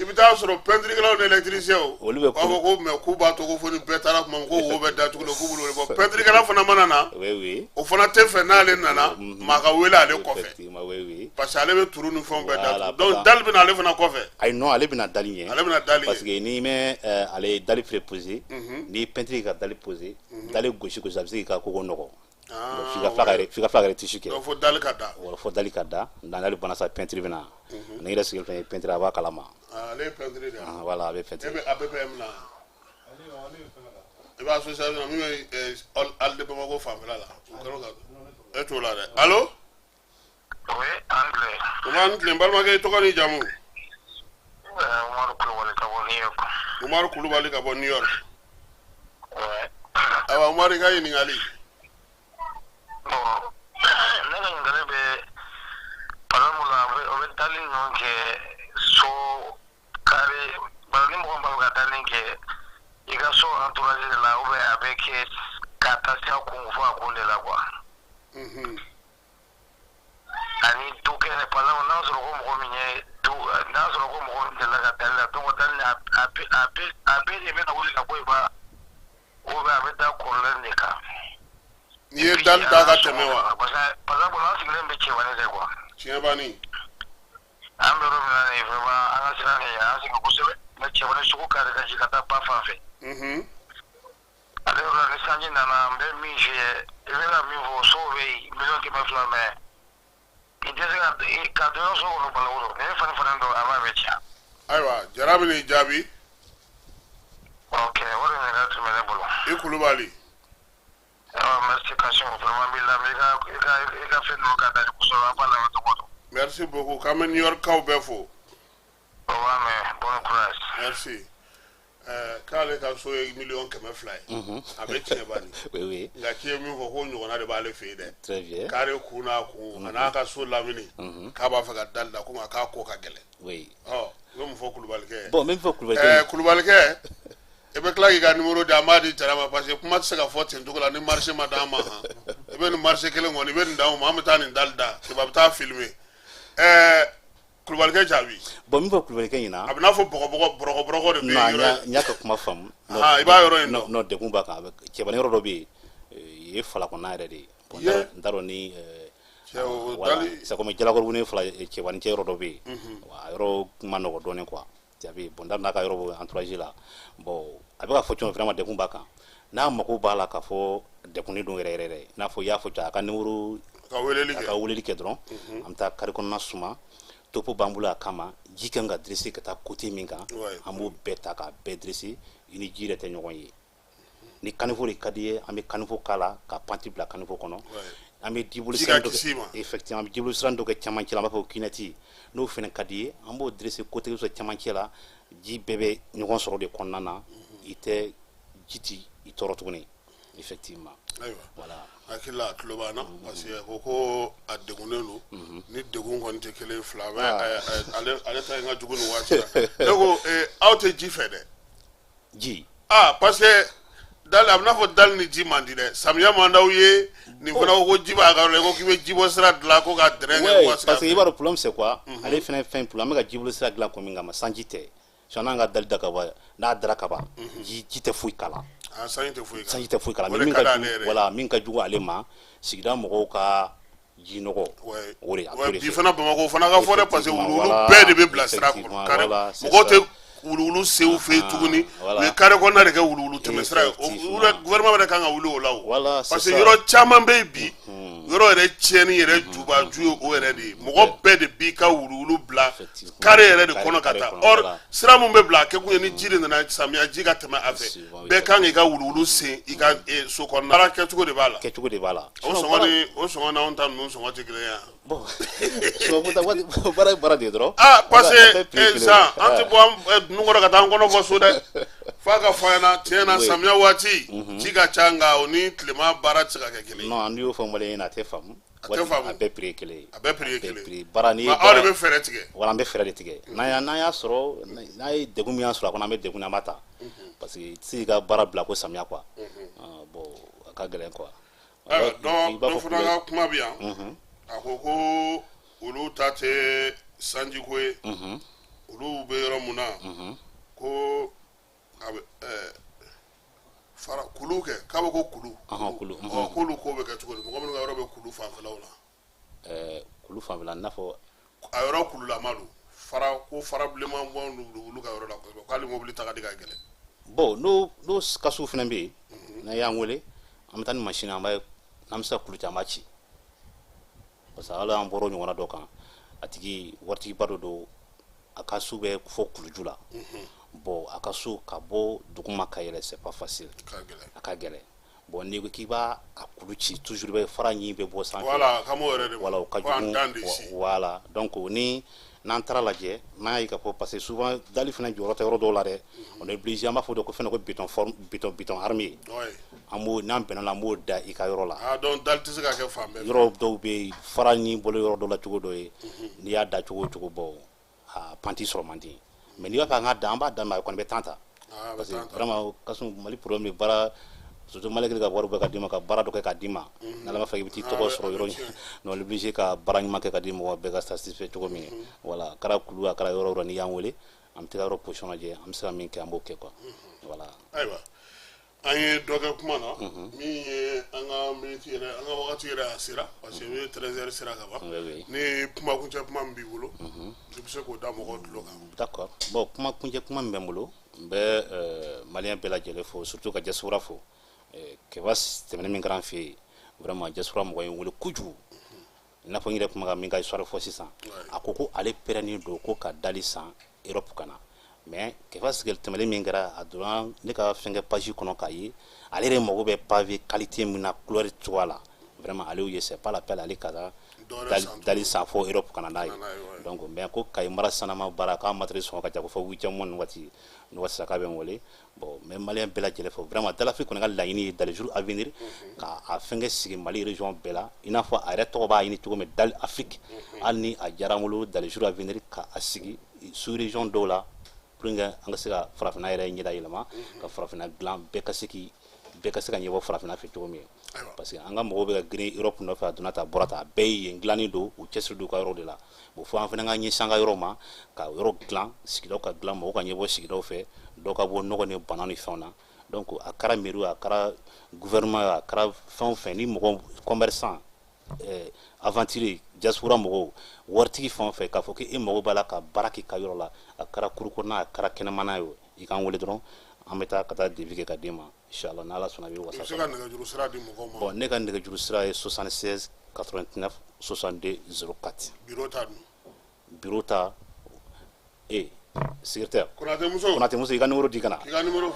i bɛ taa sɔrɔ peinture ni électricien Olu bɛ u b'a fɔ ko mais k'u b'a to ko fo ni bɛɛ taara tuma min ko wo bɛ datugu k'u bolo bɔ. Peinture fana mana na, oui oui o fana tɛ fɛ n'ale nana maa ka wele ale kɔfɛ, effectivement, oui oui parce que ale bɛ turu ni fɛnw bɛɛ Voilà, datugu. Donc parce- dalle bɛ na ale fana kɔfɛ. Ayi, non, ale bɛna dalle ɲɛ. Ale bɛna dalle Parce ɲɛ. que n'i mɛ ale dalle préposé, n'i peinture ka dalle posé, dalle gosi gosi, a bɛ se k'i ka koko nɔgɔ. Donc f'i ka tila ka retouche kɛ. Donc fo dalle ka da. Wala fo dalle ka da. N'ale banna sa, peinture bɛ na. Ni yɛrɛ sigilen filɛ ye peinture, a b'a kalama. Ah, ale ye peinture de ye. Ah, voilà, a bɛ E peinture. bɛ APPM na, i b'a association na min bɛ ALDE Bamako fanfɛla la, o kɛra ka e t'o la dɛ. Allo? Oui, anglais. O b'an tilen, balimakɛ, i tɔgɔ ni jamu? Umaru Kulubali ka bɔ New York. Umaru Kulubali ka bɔ New York. Ouais. Ayiwa Umaru, i ka ɲininkali. Bon, ne ka ɲininkali bɛ, par exemple la, o bɛ dalle ninnu kɛ so carré, bari ni mɔgɔ min b'a fɛ ka dalle kɛ i ka so entourage de la, ou bien a bɛ kɛ k'a ta se a kun fo a kun de la quoi. Ani du kɛnɛ, par exemple, n'a sɔrɔ ko mɔgɔ min ye du, n'a sɔrɔ ko mɔgɔ min delila ka dalle la, donc dalle nin a bɛɛ de bɛna wuli ka bɔ yen ba, ou bien a bɛ da kɔrɔlen de kan? N'i ye dalle da ka tɛmɛ wa? Parce que par exemple an sigilen bɛ Cɛbani de quoi. Tiɲɛbani. An bɛ yɔrɔ min na nin, vraiment, an ka sira nin, an sɛgɛn kosɛbɛ, mais Cɛbani sugu kari ka ji ka taa ba fan fɛ. Ale yɔrɔ la, ni sanji nana, n bɛ min f'i ye, i bɛ ka min fɔ, sow bɛ yen 200 millions, mais i tɛ se ka don so kɔnɔ balawu ni ye fani fana don, a b'a bɛ tiɲɛ. Ayiwa, Jara bɛ n'i jaabi. Ok, o de ɲininkali tun bɛ ne bolo. I Kulubali. Ayiwa, merci Kassim, vraiment n b'i lamɛn, i ka fɛn ninnu ka d'an ye kosɛbɛ, an b'a lamɛn don o don. Merci beaucoup, k'an bɛ New York kaw bɛɛ fo. O b'a mɛn, bon courage. Merci. K'ale ka so ye 200 millions ye, a bɛ Tiɲɛbani. Oui oui Nka k'i ye min fɔ k'o ɲɔgɔnna de b'ale fɛ yen dɛ. Très bien. K'ale kun n'a kun a n'a ka so lamini, k'a b'a fɛ ka dalle da, ko nka k'a ko ka gɛlɛn. Ɔ, i bɛ mun fɔ Kulubalikɛ ye? Bon, n bɛ min fɔ Kulubalikɛ ye. Kulubalikɛ, i bɛ tila k'i ka numéro di, an b'a di Jara ma, parce que kuma tɛ se ka fɔ ten cogo la ni marché ma d'an ma. Han, i bɛ nin marché kelen kɔni, i bɛ nin d'anw ma, an bɛ taa nin dalle da, a bɛ taa filmer. Kulubalikɛ jaabi. Bon, min fɔ Kulubalikɛ ɲɛna. A bɛ n'a fɔ bɔgɔbɔgɔ bɔrɔgɔ bɔrɔgɔ de bɛ Non, yen yɔrɔ n y'a ka kuma faamu. Ah, i b'a yɔrɔ in dɔn. Non, degun b'a kan. A bɛ Cɛbani yɔrɔ dɔ bɛ yen, yen ye falakɔnɔna yɛrɛ de ye. Bon, n t'a dɔn ni Cɛ, o voilà, dali c'est comme Jalakɔrɔbugu ni fala Cɛbani cɛ yɔrɔ dɔ bɛ yen. Wa a yɔrɔ ma nɔgɔ dɔɔnin quoi. Jaabi, bon, n t'a dɔn n'a ka yɔrɔ bɛ entourage la. Bon, a bɛ ka fɔ cogo min, vraiment degun b'a kan. N'a mago b'a la k'a fɔ degunnen don yɛrɛ yɛrɛ yɛrɛ, i n'a fɔ i y'a fɔ cogo, a ka numéro Ka weleli a kɛ. ka weleli kɛ dɔrɔn, an bɛ taa carré kɔnɔna suma, topo b'an bolo a kama, ji kan ka dresser ka taa côté min kan, an b'o bɛɛ ta k'a bɛɛ dresser, i ni ji yɛrɛ tɛ ɲɔgɔn ye. Ni caniveau de ka di ye, an bɛ caniveau k'a la ka pente bila caniveau kɔnɔ. An bɛ jiboli Ji sira ka dɔ kisi i ma. kɛ, effectivement, an bɛ jiboli sira dɔ kɛ camancɛ la, an b'a fɔ ko cunette. N'o fana ka di ye, an b'o dresser côté sɔrɔ camancɛ la, ji bɛɛ bɛ ɲɔgɔn sɔrɔ de kɔnɔna na, i tɛ ji ti i tɔɔrɔ tuguni, effectivement. Ayiwa. Voilà. Hakili la, a tulo b'an na, parce que a ko ko a degunnen don. Ni degun kɔni tɛ kelen fila, a bɛ ale ta in ka jugu nin waati la. Ne ko aw tɛ ji fɛ dɛ. Ji? Ah, parce que dalle, a bɛ n'a fɔ dalle ni ji man di dɛ, samiya man d'aw ye. Nin fana ko ko ji b'a ka yɔrɔ la, i ko k'i bɛ jibɔ sira dilan ko ka dɛrɛn kɛ. Ouais, Ko ka se ka parce que i b'a dɔn, problème c'est quoi? Ale fɛnɛ fɛn problème, an bɛ ka jibolo sira dilan kun min kama, sanji tɛ. Sinon n'an ka dalle da ka ban, n'a dara ka ban, ji tɛ foyi k'a la. Ah, sanji tɛ foyi k'a la. Sanji tɛ foyi k'a la. O de Mais min ka ka d'ale jugu yɛrɛ ye. Voilà, min ka jugu ale ma, sigida mɔgɔw ka ji nɔgɔ. O de a t'o de Bi fɛ. fana Bamakɔ fana ka fɔ dɛ, parce que Effectivement, wuluwulu voilà. bɛɛ de bɛ bila sira kɔnɔ. Effectivement, Carré voilà, c'est mɔgɔw ça. tɛ wuluwulu sew fɛ yen tuguni, u ye carré kɔnɔna de kɛ wuluwulu tɛmɛ sira ye. Effectivement. Gouvernement yɛrɛ kan ka wuli o la o. Voilà, c'est Parce que ça. yɔrɔ caman bɛ yen bi, yɔrɔ yɛrɛ tiɲɛni yɛrɛ jubaju ye o yɛrɛ de ye, mɔgɔ bɛɛ de b'i ka wuluwulu bila Effectivement. carré yɛrɛ de Carré- kɔnɔ ka carré taa. kɔnɔ, Or voilà. sira mun bɛ bila, a kɛ kun ye ni ji de nana, samiya ji ka tɛmɛ a fɛ. Souvent, oui. Bɛɛ kan k'i ka wuluwulu sen i ka so kɔnɔna. Baara kɛcogo de b'a la. Kɛcogo de b'a la. O Sinon, sɔngɔ ni o sɔngɔ n'anw ta ninnu sɔngɔ tɛ kelen ye wa? Bon, baara ye baara de ye dɔrɔn. Ah, parce que sisan an tɛ bɔ an nun kɔrɔ ka taa an kɔnɔ bɔ so dɛ, f'a ka fɔ an ɲɛna tiɲɛ na, samiya waati ji ka ca, nka o ni tilema baara tɛ se ka kɛ kelen ye. Non, n'i y'o fɔ malien ɲɛna, a tɛ faamu. A tɛ faamu. A bɛɛ prix ye kelen ye. A bɛɛ prix ye kelen ye. Baara ni ye, aw de bɛ fɛɛrɛ tigɛ. Wala, an bɛ fɛɛrɛ de tigɛ. N'an y'a sɔrɔ, n'a ye degun min y'an sɔrɔ a kɔnɔ, an bɛ degun, an b'a ta, parce que i tɛ se k'i ka baara bila ko samiya quoi. Bon, a ka gɛlɛn quoi. Ayiwa, dɔ fana ka kuma bɛ yan, a ko ko olu ta tɛ sanjiko ye, olu bɛ yɔrɔ mun na, ko a bɛ fara kulu kɛ, k'a bɛ ko kulu. Kulu. Ɔ, k'olu ko bɛ kɛ cogo di, mɔgɔ minnu ka yɔrɔ bɛ kulu fanfɛlaw la? Kulu fanfɛla, i n'a fɔ? A yɔrɔ kululama don, fara ko fara bilenman bɔ olu ka yɔrɔ la kosɛbɛ, k'ale mobili ta ka di ka gɛlɛn. Bon, n'o kasuw fana bɛ yen, n'a y'an wele, an bɛ taa ni machine, an b'a, n'an bɛ se ka kulu ci, an b'a ci, parce que hali an bɔra o ɲɔgɔnna dɔ kan, a tigi waritigiba dɔ don, a ka so bɛ fɔ kuluju la. Bon, a ka so ka bɔ duguma ka yɛlɛ, c'est pas facile. A ka gɛlɛn. Bon, n'i ko k'i b'a a kulu ci, toujours i bɛ fara ɲin bɛ bɔ sanfɛ. Voilà, k'an b'o yɛrɛ de. Voilà, o ka jugu. Voilà, donc ni n'an taara lajɛ, n'an y'a ye k'a fɔ, parce que souvent dalle fana jɔyɔrɔ tɛ yɔrɔ dɔw la dɛ, on est obligé, an b'a fɔ de ko fɛn dɔ ko béton forme, béton armé. An b'o, n'an bɛnna la, an b'o da i ka yɔrɔ la. Ah, donc dalle tɛ se ka kɛ fan bɛɛ fɛ. Yɔrɔ dɔw bɛ yen, fara ɲin bolo yɔrɔ dɔ la cogo dɔ ye, n'i y'a da cogo o cogo, bon, a pente sɔrɔ man di. Mais n'i b'a fɛ an ka da, an b'a da, mais a kɔni bɛ temps ta, parce que vraiment Kasum, Mali problème de baara, surtout Mali kɛlen ka wari bɔ ka d'i ma, ka baara dɔ kɛ ka d'i ma, n'Ala ma fɛ i bɛ t'i tɔgɔ sɔrɔ yɔrɔ, non, on est obligé ka baara ɲuman kɛ ka di mɔgɔ bɛɛ ka satisfait cogo min. Voilà, a kɛra kulu, a kɛra yɔrɔ o yɔrɔ, n'i y'an wele, an bɛ taa yɔrɔ position lajɛ, an bɛ se ka min kɛ, an b'o kɛ quoi, voilà. Ayiwa, an ye dɔ kɛ kuma na min ye an ka minute yɛrɛ, an ka wagati yɛrɛ a sera, parce que o ye 13 heures sera ka ban. Ni kuma kuncɛ kuma min b'i bolo, i bɛ se k'o da mɔgɔw tulo kan. D'accord. Bon, kuma kuncɛ kuma min bɛ n bolo, n bɛ malien bɛɛ lajɛlen fo, surtout ka diaspora fo. Kɛba tɛmɛnen min kɛra an fɛ yen, vraiment diaspora mɔgɔ ye n wele kojugu, i n'a fɔ n yɛrɛ kuma ka min ka histoire fɔ sisan. A ko ko ale pɛrɛnnen don ko ka dalle san Europe ka na, mais Kɛfa tɛmɛnen min kɛra, a donna ne ka fɛnkɛ page kɔnɔ k'a ye ale yɛrɛ mago bɛ pavé qualité min na, couleur cogoya la, vraiment ale y'o ye, c'est pas la peine ale ka taa dalle san fo Europe ka na n'a ye. Donc mais ko Kayi mara sanama baara k'a matériel sɔngɔ ka ca, ko fɔ huitième mois nin waati ni waati sisan k'a bɛ n wele. Bon, n bɛ malien bɛɛ lajɛlen fo. Vraiment, Dal Afrique kɔni ka laɲini ye dans les jours à venir ka a fɛnkɛ sigi Mali région bɛɛ la, i n'a fɔ a yɛrɛ tɔgɔ b'a ɲini cogo min, Dal Afrique. Hali ni a diyara n bolo, dans les jours à venir ka a sigi sous région dɔw la, pour que an ka se ka farafinna yɛrɛ ɲɛda yɛlɛma, ka farafinna dilan, bɛɛ ka se ka ɲɛbɔ farafinna fɛ cogo min, parce que an ka mɔgɔw bɛ ka girin Europe nɔfɛ, a donna tan, a bɔra tan, a bɛɛ ye yen dilanni don, u cɛsiri don u ka yɔrɔ de la. Bon, fo an fana ka ɲɛsin an ka yɔrɔ ma, ka yɔrɔ dilan, sigidaw ka dilan, mɔgɔw ka ɲɛbɔ sigidaw fɛ, dɔw ka bɔ nɔgɔ ni bana ni fɛnw na. Donc a kɛra mairie, a kɛra gouvernement, a kɛra fɛn o fɛn, ni mɔgɔ commerçant, aventurier, diaspora mɔgɔw, waritigi fɛn o fɛn, k'a fɔ k'e mago b'a la ka baara k'i ka yɔrɔ la, a kɛra kuru kɔnɔna, a kɛra kɛnɛmana ye, i k'an wele dɔrɔn, an bɛ taa ka taa devis kɛ ka d'i ma, inchallah, n'Ala sɔnna, i bɛ wasa. I bɛ se ka nɛgɛjuru sira di mɔgɔw ma? Bon, ne ka nɛgɛjuru sira ye 76 89 62 04. Bureau ta dun? Bureau ta, secrétaire. Konate muso. Konate muso, i ka numéro di ka na. I ka numéro.